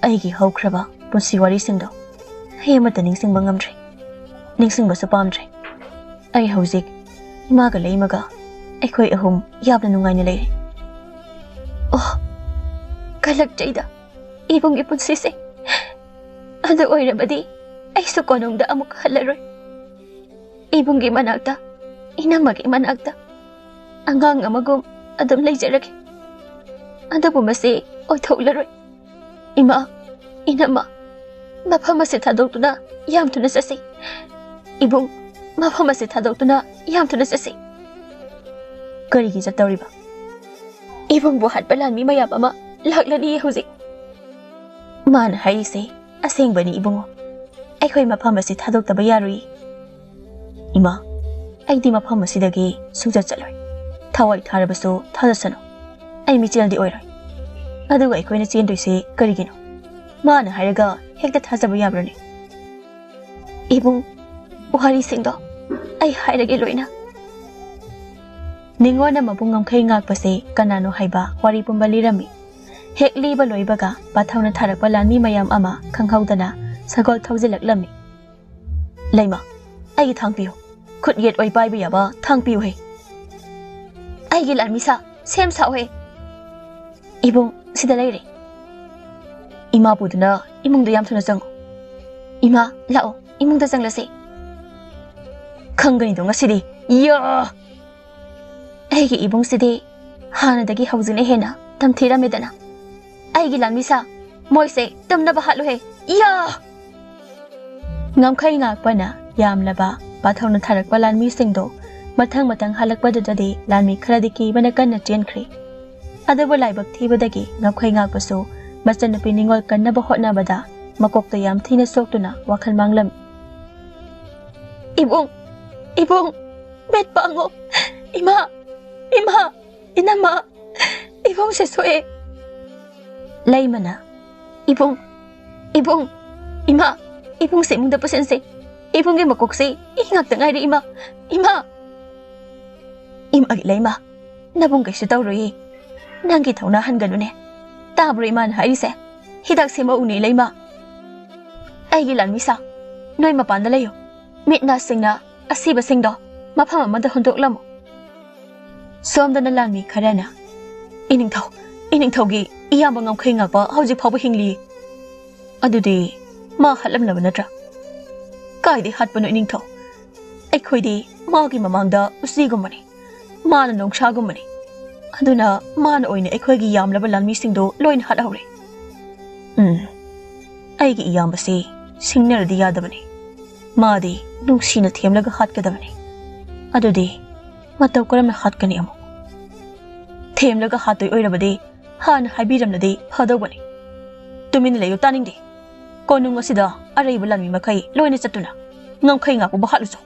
"ꯑꯩꯒꯤ ꯍꯧꯈ꯭ꯔꯕ ꯄꯨꯟꯁꯤ ꯋꯥꯔꯤꯁꯤꯡꯗꯣ ꯑꯩ ꯑꯃꯠꯇ ꯅꯤꯡꯁꯤꯡꯕ ꯉꯝꯗ꯭ꯔꯦ, ꯅꯤꯡꯁꯤꯡꯕꯁꯨ ꯄꯥꯝꯗ꯭ꯔꯦ꯫ ꯑꯩ ꯍꯧꯖꯤꯛ ꯏꯃꯥꯒ ꯂꯩꯃꯒ ꯑꯩꯈꯣꯏ ꯑꯍꯨꯝ ꯌꯥꯝꯅ ꯅꯨꯡꯉꯥꯏꯅ ꯂꯩꯔꯦ꯫ ꯑꯣ, ꯀꯜꯂꯛꯆꯩꯗ ꯏꯕꯨꯡꯒꯤ ꯄꯨꯟꯁꯤꯁꯦ꯫ ꯑꯗꯨ ꯑꯣꯏꯔꯕꯗꯤ ꯑꯩꯁꯨ ꯀꯣꯅꯨꯡꯗ ꯑꯃꯨꯛ ꯍꯜꯂꯔꯣꯏ꯫ ꯏꯕꯨꯡꯒꯤ ꯃꯅꯥꯛꯇ, ꯏꯅꯝꯃꯒꯤ ꯃꯅꯥꯛꯇ ꯑꯉꯥꯡ ꯑꯃꯒꯨꯝ ꯑꯗꯨꯝ ꯂꯩꯖꯔꯒꯦ꯫ ꯑꯗꯨꯕꯨ ꯃꯁꯤ ꯑꯣꯏꯊꯣꯛꯂꯔꯣꯏ꯫ ꯏꯃꯥ, ꯏꯅꯝꯃ, ꯃꯐꯝ ꯑꯁꯤ ꯊꯥꯗꯣꯛꯇꯨꯅ ꯌꯥꯝ ꯊꯨꯅ ꯆꯠꯁꯤ꯫ ꯏꯕꯨꯡ, ꯃꯐꯝ ꯑꯁꯤ ꯊꯥꯗꯣꯛꯇꯨꯅ ꯌꯥꯝ ꯊꯨꯅ ꯆꯠꯁꯤ꯫ ꯀꯔꯤꯒꯤ ꯆꯠꯇꯧꯔꯤꯕ? ꯏꯕꯨꯡꯕꯨ ꯍꯥꯠꯄ ꯂꯥꯟꯃꯤ ꯃꯌꯥꯝ ꯑꯃ ꯂꯥꯛꯂꯅꯤꯌꯦ ꯍꯧꯖꯤꯛ꯫ ꯃꯥꯅ ꯍꯥꯏꯔꯤꯁꯦ ꯑꯁꯦꯡꯕꯅꯤ ꯏꯕꯨꯡꯉꯣ꯫ ꯑꯩꯈꯣꯏ ꯃꯐꯝ ꯑꯁꯤ ꯊꯥꯗꯣꯛꯇꯕ ꯌꯥꯔꯣꯏ꯫ ꯏꯃꯥ, ꯑꯩꯗꯤ ꯃꯐꯝ ꯑꯁꯤꯗꯒꯤ ꯁꯨꯡꯆꯠ ꯆꯠꯂꯣꯏ꯫ ꯊꯋꯥꯏ ꯊꯥꯔꯕꯁꯨ ꯊꯥꯖꯁꯅꯨ꯫ ꯑꯩ ꯃꯤꯆꯦꯜꯗꯤ ꯑꯣꯏꯔꯣꯏ꯫ ꯑꯗꯨꯒ ꯑꯩꯈꯣꯏꯅ ꯆꯦꯟꯗꯣꯏꯁꯦ ꯀꯔꯤꯒꯤꯅꯣ? ꯃꯥꯅ ꯍꯥꯏꯔꯒ ꯍꯦꯛꯇ ꯊꯥꯖꯕ ꯌꯥꯕ꯭ꯔꯅꯦ? ꯏꯕꯨꯡ, ꯋꯥꯔꯤꯁꯤꯡꯗꯣ ꯑꯩ ꯍꯥꯏꯔꯒꯦ ꯂꯣꯏꯅ꯫ ꯅꯤꯉꯣꯜꯅ ꯃꯕꯨꯡ ꯉꯝꯈꯩ ꯉꯥꯛꯄꯁꯦ ꯀꯅꯥꯅꯣ ꯍꯥꯏꯕ ꯋꯥꯔꯤ ꯄꯨꯝꯕ ꯂꯤꯔꯝꯃꯤ꯫ ꯍꯦꯛ ꯂꯤꯕ ꯂꯣꯏꯕꯒ ꯄꯥꯊꯧꯅ ꯊꯥꯔꯛꯄ ꯂꯥꯟꯃꯤ ꯃꯌꯥꯝ ꯑꯃ ꯈꯪꯍꯧꯗꯅ ꯁꯒꯣꯜ ꯊꯧꯖꯤꯜꯂꯛꯂꯝꯃꯤ꯫ ꯂꯩꯃ, ꯑꯩꯒꯤ ꯊꯥꯡ ꯄꯤꯌꯨ꯫ ꯈꯨꯠ ꯌꯦꯠ ꯑꯣꯏ ꯄꯥꯏꯕ ꯌꯥꯕ ꯊꯥꯡ ꯄꯤꯌꯨꯍꯦ꯫ ꯑꯩꯒꯤ ꯂꯥꯟꯃꯤꯁꯥ, ꯁꯦꯝ ꯁꯥꯎꯍꯦ꯫ ꯏꯕꯨꯡ, ꯁꯤꯗ ꯂꯩꯔꯦ꯫ ꯏꯃꯥ ꯄꯨꯗꯨꯅ ꯏꯃꯨꯡꯗ ꯌꯥꯝ ꯊꯨꯅ ꯆꯪꯉꯨ꯫ ꯏꯃꯥ, ꯂꯥꯛꯑꯣ, ꯏꯃꯨꯡꯗ ꯆꯪꯂꯁꯤ꯫ ꯈꯪꯒꯅꯤꯗꯣ ꯉꯁꯤꯗꯤ꯫ ꯌꯥ! ꯑꯩꯒꯤ ꯏꯕꯨꯡꯁꯤꯗꯤ ꯍꯥꯟꯅꯗꯒꯤ ꯍꯧꯖꯤꯛꯅ ꯍꯦꯟꯅ ꯇꯝꯊꯤꯔꯝꯃꯦꯗꯅ꯫ ꯑꯩꯒꯤ ꯂꯥꯟꯃꯤꯁꯥ, ꯃꯣꯏꯁꯦ ꯇꯨꯝꯅꯕ ꯍꯥꯠꯂꯨꯍꯦ꯫ ꯌꯥ! ꯉꯝꯈꯩ ꯉꯥꯛꯄꯅ ꯌꯥꯝꯂꯕ ꯄꯥꯊꯧꯅ ꯊꯥꯔꯛꯄ ꯂꯥꯟꯃꯤꯁꯤꯡꯗꯣ ꯃꯊꯪ ꯃꯊꯪ ꯍꯜꯂꯛꯄꯗꯨꯗꯗꯤ ꯂꯥꯟꯃꯤ ꯈꯔꯗꯤ ꯀꯤꯕꯅ ꯀꯟꯅ ꯆꯦꯟꯈ꯭ꯔꯦ꯫ ꯑꯗꯨꯕꯨ ꯂꯥꯏꯕꯛ ꯊꯤꯕꯗꯒꯤ ꯉꯝꯈꯩ ꯉꯥꯛꯄꯁꯨ ꯃꯆꯟꯅꯨꯄꯤ ꯅꯤꯉꯣꯜ ꯀꯟꯅꯕ ꯍꯣꯠꯅꯕꯗ ꯃꯀꯣꯛꯇ ꯌꯥꯝ ꯊꯤꯅ ꯁꯣꯛꯇꯨꯅ ꯋꯥꯈꯜ ꯃꯥꯡꯂꯝꯃꯤ꯫ ꯏꯕꯨꯡ! ꯏꯕꯨꯡ! ꯃꯤꯠ ꯄꯥꯡꯉꯣ! ꯏꯃꯥ! ꯏꯃꯥ! ꯏꯅꯝꯃ! ꯏꯕꯨꯡꯁꯦ ꯁꯣꯛꯑꯦ꯫ ꯂꯩꯃꯅ, "ꯏꯕꯨꯡ, ꯏꯕꯨꯡ, ꯏꯃꯥ, ꯏꯕꯨꯡꯁꯦ ꯏꯃꯨꯡꯗ ꯄꯨꯁꯤꯟꯁꯦ꯫ ꯏꯕꯨꯡꯒꯤ ꯃꯀꯣꯛꯁꯦ ꯏ ꯉꯥꯛꯇ ꯉꯥꯏꯔꯦ, ꯏꯃꯥ, ꯏꯃꯥ!" "ꯏꯃꯥꯒꯤ ꯂꯩꯃ, ꯅꯕꯨꯡ ꯀꯩꯁꯨ ꯇꯧꯔꯣꯏꯌꯦ꯫ ꯅꯪꯒꯤ ꯊꯧꯅꯥ ꯍꯟꯒꯅꯨꯅꯦ꯫ ꯇꯥꯕ꯭ꯔꯣ ꯏꯃꯥꯅ ꯍꯥꯏꯔꯤꯁꯦ? ꯍꯤꯗꯥꯛ ꯁꯦꯝꯃꯛꯎꯅꯦ, ꯂꯩꯃ꯫ ꯑꯩꯒꯤ ꯂꯥꯟꯃꯤꯁꯥ, ꯅꯣꯏ ꯃꯄꯥꯟꯗ ꯂꯩꯌꯨ꯫ ꯃꯤꯠ ꯅꯥꯁꯤꯡꯅ ꯑꯁꯤꯕꯁꯤꯡꯗꯣ ꯃꯐꯝ ꯑꯃꯗ ꯍꯨꯟꯗꯣꯛꯂꯝꯃꯨ꯫ ꯁꯣꯝꯗꯅ ꯂꯥꯟꯃꯤ ꯈꯔꯅ, "ꯏꯅꯤꯡꯊꯧ, ꯏꯅꯤꯡꯊꯧꯒꯤ ꯏꯌꯥꯝꯕ ꯉꯝꯈꯩ ꯉꯥꯛꯄ ꯍꯧꯖꯤꯛ ꯐꯥꯎꯕ ꯍꯤꯡꯂꯤ꯫ ꯑꯗꯨꯗꯤ ꯃꯥ ꯍꯥꯠꯂꯝꯂꯕ ꯅꯠꯇ꯭ꯔꯥ?" "ꯀꯥꯏꯗꯩ ꯍꯥꯠꯄꯅꯣ ꯏꯅꯤꯡꯊꯧ? ꯑꯩꯈꯣꯏꯗꯤ ꯃꯥꯒꯤ ꯃꯃꯥꯡꯗ ꯎꯆꯤꯒꯨꯝꯕꯅꯤ꯫ ꯃꯥꯅ ꯅꯣꯡꯁꯥꯒꯨꯝꯕꯅꯤ꯫ ꯑꯗꯨꯅ ꯃꯥꯅ ꯑꯣꯏꯅ ꯑꯩꯈꯣꯏꯒꯤ ꯌꯥꯝꯂꯕ ꯂꯥꯟꯃꯤꯁꯤꯡꯗꯨ ꯂꯣꯏꯅ ꯍꯥꯠꯍꯧꯔꯦ꯫ ꯎꯝ, ꯑꯩꯒꯤ ꯏꯌꯥꯝꯕꯁꯤ ꯁꯤꯡꯅꯔꯗꯤ ꯌꯥꯗꯕꯅꯤ꯫ ꯃꯥꯗꯤ ꯅꯨꯡꯁꯤꯅ ꯊꯦꯝꯂꯒ ꯍꯥꯠꯀꯗꯕꯅꯤ꯫ ꯑꯗꯨꯗꯤ ꯃꯇꯧ ꯀꯔꯝꯅ ꯍꯥꯠꯀꯅꯤ ꯑꯃꯨꯛ? ꯊꯦꯝꯂꯒ ꯍꯥꯠꯇꯣꯏ ꯑꯣꯏꯔꯕꯗꯤ ꯍꯥꯟꯅ ꯍꯥꯏꯕꯤꯔꯝꯂꯗꯤ ꯐꯗꯧꯕꯅꯤ꯫ ꯇꯨꯃꯤꯟꯅ ꯂꯩꯌꯨ, ꯇꯥꯅꯤꯡꯗꯦ꯫ ꯀꯣꯅꯨꯡ ꯑꯁꯤꯗ ꯑꯔꯩꯕ ꯂꯥꯟꯃꯤ ꯃꯈꯩ ꯂꯣꯏꯅ ꯆꯠꯇꯨꯅ ꯉꯝꯈꯩ ꯉꯥꯛꯄꯕꯨ ꯍꯥꯠꯂꯨꯆꯣ꯫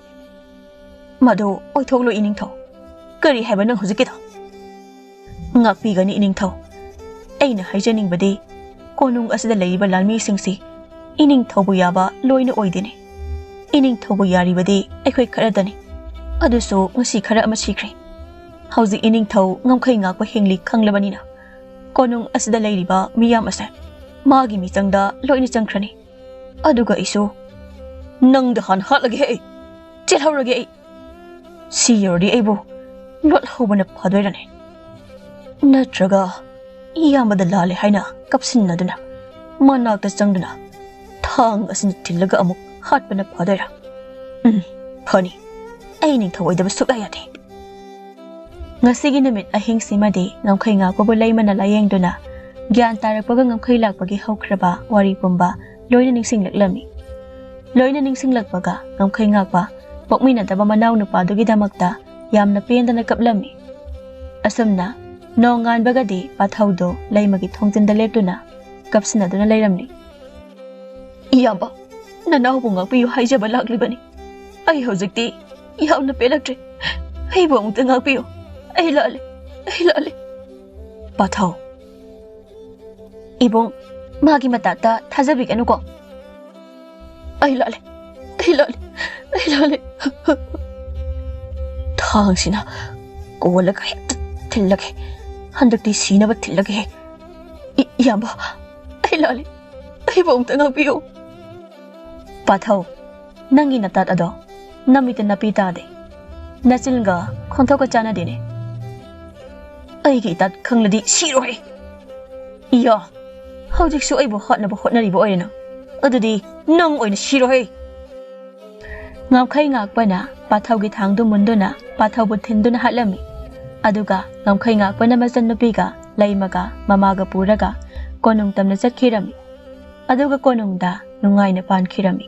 ꯃꯗꯨ ꯑꯣꯏꯊꯣꯛꯂꯣꯏ ꯏꯅꯤꯡꯊꯧ꯫ ꯀꯔꯤ ꯍꯥꯏꯕ ꯅꯪ ꯍꯧꯖꯤꯛꯀꯤꯗꯣ?" "ꯉꯥꯛꯄꯤꯒꯅꯤ ꯏꯅꯤꯡꯊꯧ꯫ ꯑꯩꯅ ꯍꯥꯏꯖꯅꯤꯡꯕꯗꯤ, ꯀꯣꯅꯨꯡ ꯑꯁꯤꯗ ꯂꯩꯔꯤꯕ ꯂꯥꯟꯃꯤꯁꯤꯡꯁꯤ ꯏꯅꯤꯡꯊꯧꯕꯨ ꯌꯥꯕ ꯂꯣꯏꯅ ꯑꯣꯏꯗꯦꯅꯦ꯫ ꯏꯅꯤꯡꯊꯧꯕꯨ ꯌꯥꯔꯤꯕꯗꯤ ꯑꯩꯈꯣꯏ ꯈꯔꯗꯅꯤ꯫ ꯑꯗꯨꯁꯨ ꯉꯁꯤ ꯈꯔ ꯑꯃ ꯁꯤꯈ꯭ꯔꯦ꯫ ꯍꯧꯖꯤꯛ ꯏꯅꯤꯡꯊꯧ ꯉꯝꯈꯩ ꯉꯥꯛꯄ ꯍꯤꯡꯂꯤ ꯈꯪꯂꯕꯅꯤꯅ, ꯀꯣꯅꯨꯡ ꯑꯁꯤꯗ ꯂꯩꯔꯤꯕ ꯃꯤꯌꯥꯝ ꯑꯁꯦ ꯃꯥꯒꯤ ꯃꯤꯆꯪꯗ ꯂꯣꯏꯅ ꯆꯪꯈ꯭ꯔꯅꯤ꯫ ꯑꯗꯨꯒ ꯑꯩꯁꯨ ꯅꯪꯗ ꯍꯥꯟꯅ ꯍꯥꯠꯂꯒꯦ ꯑꯩ꯫ ꯆꯦꯜꯍꯧꯔꯒꯦ ꯑꯩ꯫ ꯁꯤ ꯌꯧꯔꯗꯤ ꯑꯩꯕꯨ ꯂꯣꯠꯍꯧꯕꯅ ꯐꯗꯣꯏꯔꯅꯦ? ꯅꯠꯇ꯭ꯔꯒ ꯏꯌꯥꯝꯕꯗ ꯂꯥꯜꯂꯦ ꯍꯥꯏꯅ ꯀꯞꯁꯤꯟꯅꯗꯨꯅ ꯃꯅꯥꯛꯇ ꯆꯪꯗꯨꯅ ꯊꯥꯡ ꯑꯁꯤꯅ ꯊꯤꯜꯂꯒ ꯑꯃꯨꯛ ꯍꯥꯠꯄꯅ ꯐꯗꯣꯏꯔꯥ? ꯎꯝ, ꯐꯅꯤ꯫ ꯑꯩ ꯅꯤꯡꯊꯧ ꯑꯣꯏꯗꯕ ꯁꯨꯛꯌꯥ ꯌꯥꯗꯦ꯫ ꯉꯁꯤꯒꯤ ꯅꯨꯃꯤꯠ ꯑꯍꯤꯡꯁꯤꯃꯗꯤ ꯉꯝꯈꯩ ꯉꯥꯛꯄꯕꯨ ꯂꯩꯃꯅ ꯂꯥꯌꯦꯡꯗꯨꯅ ꯒ꯭ꯌꯥꯟ ꯇꯥꯔꯛꯄꯒ ꯉꯝꯈꯩ ꯂꯥꯛꯄꯒꯤ ꯍꯧꯈ꯭ꯔꯕ ꯋꯥꯔꯤ ꯄꯨꯝꯕ ꯂꯣꯏꯅ ꯅꯤꯡꯁꯤꯡꯂꯛꯂꯝꯃꯤ꯫ ꯂꯣꯏꯅ ꯅꯤꯡꯁꯤꯡꯂꯛꯄꯒ ꯉꯝꯈꯩ ꯉꯥꯛꯄ ꯄꯣꯛꯃꯤꯟꯅꯗꯕ ꯃꯅꯥꯎ ꯅꯨꯄꯥꯗꯨꯒꯤꯗꯃꯛꯇ ꯌꯥꯝꯅ ꯄꯦꯟꯗꯅ ꯀꯞꯂꯝꯃꯤ꯫ ꯑꯁꯨꯝꯅ ꯅꯣꯡꯉꯥꯟꯕꯒꯗꯤ ꯄꯥꯊꯧꯗꯣ ꯂꯩꯃꯒꯤ ꯊꯣꯡꯖꯤꯟꯗ ꯂꯦꯞꯇꯨꯅ ꯀꯞꯁꯤꯟꯅꯗꯨꯅ ꯂꯩꯔꯝꯂꯤ꯫ "ꯏꯌꯥꯝꯕ, ꯅꯅꯥꯎꯕꯨ ꯉꯥꯛꯄꯤꯌꯨ ꯍꯥꯏꯖꯕ ꯂꯥꯛꯂꯤꯕꯅꯤ꯫ ꯑꯩ ꯍꯧꯖꯤꯛꯇꯤ ꯌꯥꯝꯅ ꯄꯦꯜꯂꯛꯇ꯭ꯔꯦ꯫ ꯑꯩꯕꯨ ꯑꯃꯨꯛꯇ ꯉꯥꯛꯄꯤꯌꯨ꯫ ꯑꯩ ꯂꯥꯜꯂꯦ, ꯑꯩ ꯂꯥꯜꯂꯦ꯫" ꯄꯥꯊꯧ, "ꯏꯕꯨꯡ, ꯃꯥꯒꯤ ꯃꯇꯥꯠꯇ ꯊꯥꯖꯕꯤꯒꯅꯨꯀꯣ꯫" "ꯑꯩ ꯂꯥꯜꯂꯦ, ꯑꯩ ꯂꯥꯜꯂꯦ, ꯑꯩ ꯂꯥꯜꯂꯦ꯫" "ꯊꯥꯡꯁꯤꯅ ꯀꯣꯜꯂꯒ ꯍꯦꯛꯇ ꯊꯤꯜꯂꯒꯦ꯫ ꯍꯟꯗꯛꯇꯤ ꯁꯤꯅꯕ ꯊꯤꯜꯂꯒꯦ꯫ ꯏ-, ꯏꯌꯥꯝꯕ, ꯑꯩ ꯂꯥꯜꯂꯦ꯫ ꯑꯩꯕꯨ ꯑꯃꯨꯛꯇ ꯉꯥꯛꯄꯤꯌꯨ꯫" "ꯄꯥꯊꯧ, ꯅꯪꯒꯤ ꯅꯇꯥꯠ ꯑꯗꯣ ꯅꯃꯤꯠꯇ ꯅꯥꯄꯤ ꯇꯥꯗꯦ꯫ ꯅꯆꯤꯟꯒ ꯈꯣꯟꯊꯣꯛꯀ ꯆꯥꯟꯅꯗꯦꯅꯦ꯫ ꯑꯩꯒꯤ ꯏꯇꯥ ꯈꯪꯂꯗꯤ ꯁꯤꯔꯣꯍꯦ꯫ ꯏꯌꯥ, ꯍꯧꯖꯤꯛꯁꯨ ꯑꯩꯕꯨ ꯍꯥꯠꯅꯕ ꯍꯣꯠꯅꯔꯤꯕ ꯑꯣꯏꯔꯦ ꯅꯪ꯫ ꯑꯗꯨꯗꯤ ꯅꯪ ꯑꯣꯏꯅ ꯁꯤꯔꯣꯍꯦ꯫ ꯉꯝꯈꯩ ꯉꯥꯛꯄꯅ ꯄꯥꯊꯧꯒꯤ ꯊꯥꯡꯗꯨ ꯃꯨꯟꯗꯨꯅ ꯄꯥꯊꯧꯕꯨ ꯊꯤꯟꯗꯨꯅ ꯍꯥꯠꯂꯝꯃꯤ꯫ ꯑꯗꯨꯒ ꯉꯝꯈꯩ ꯉꯥꯛꯄꯅ ꯃꯆꯟꯅꯨꯄꯤꯒ ꯂꯩꯃꯒ ꯃꯃꯥꯒ ꯄꯨꯔꯒ ꯀꯣꯅꯨꯡ ꯇꯝꯅ ꯆꯠꯈꯤꯔꯝꯃꯤ꯫ ꯑꯗꯨꯒ ꯀꯣꯅꯨꯡꯗ ꯅꯨꯡꯉꯥꯏꯅ ꯄꯥꯟꯈꯤꯔꯝꯃꯤ꯫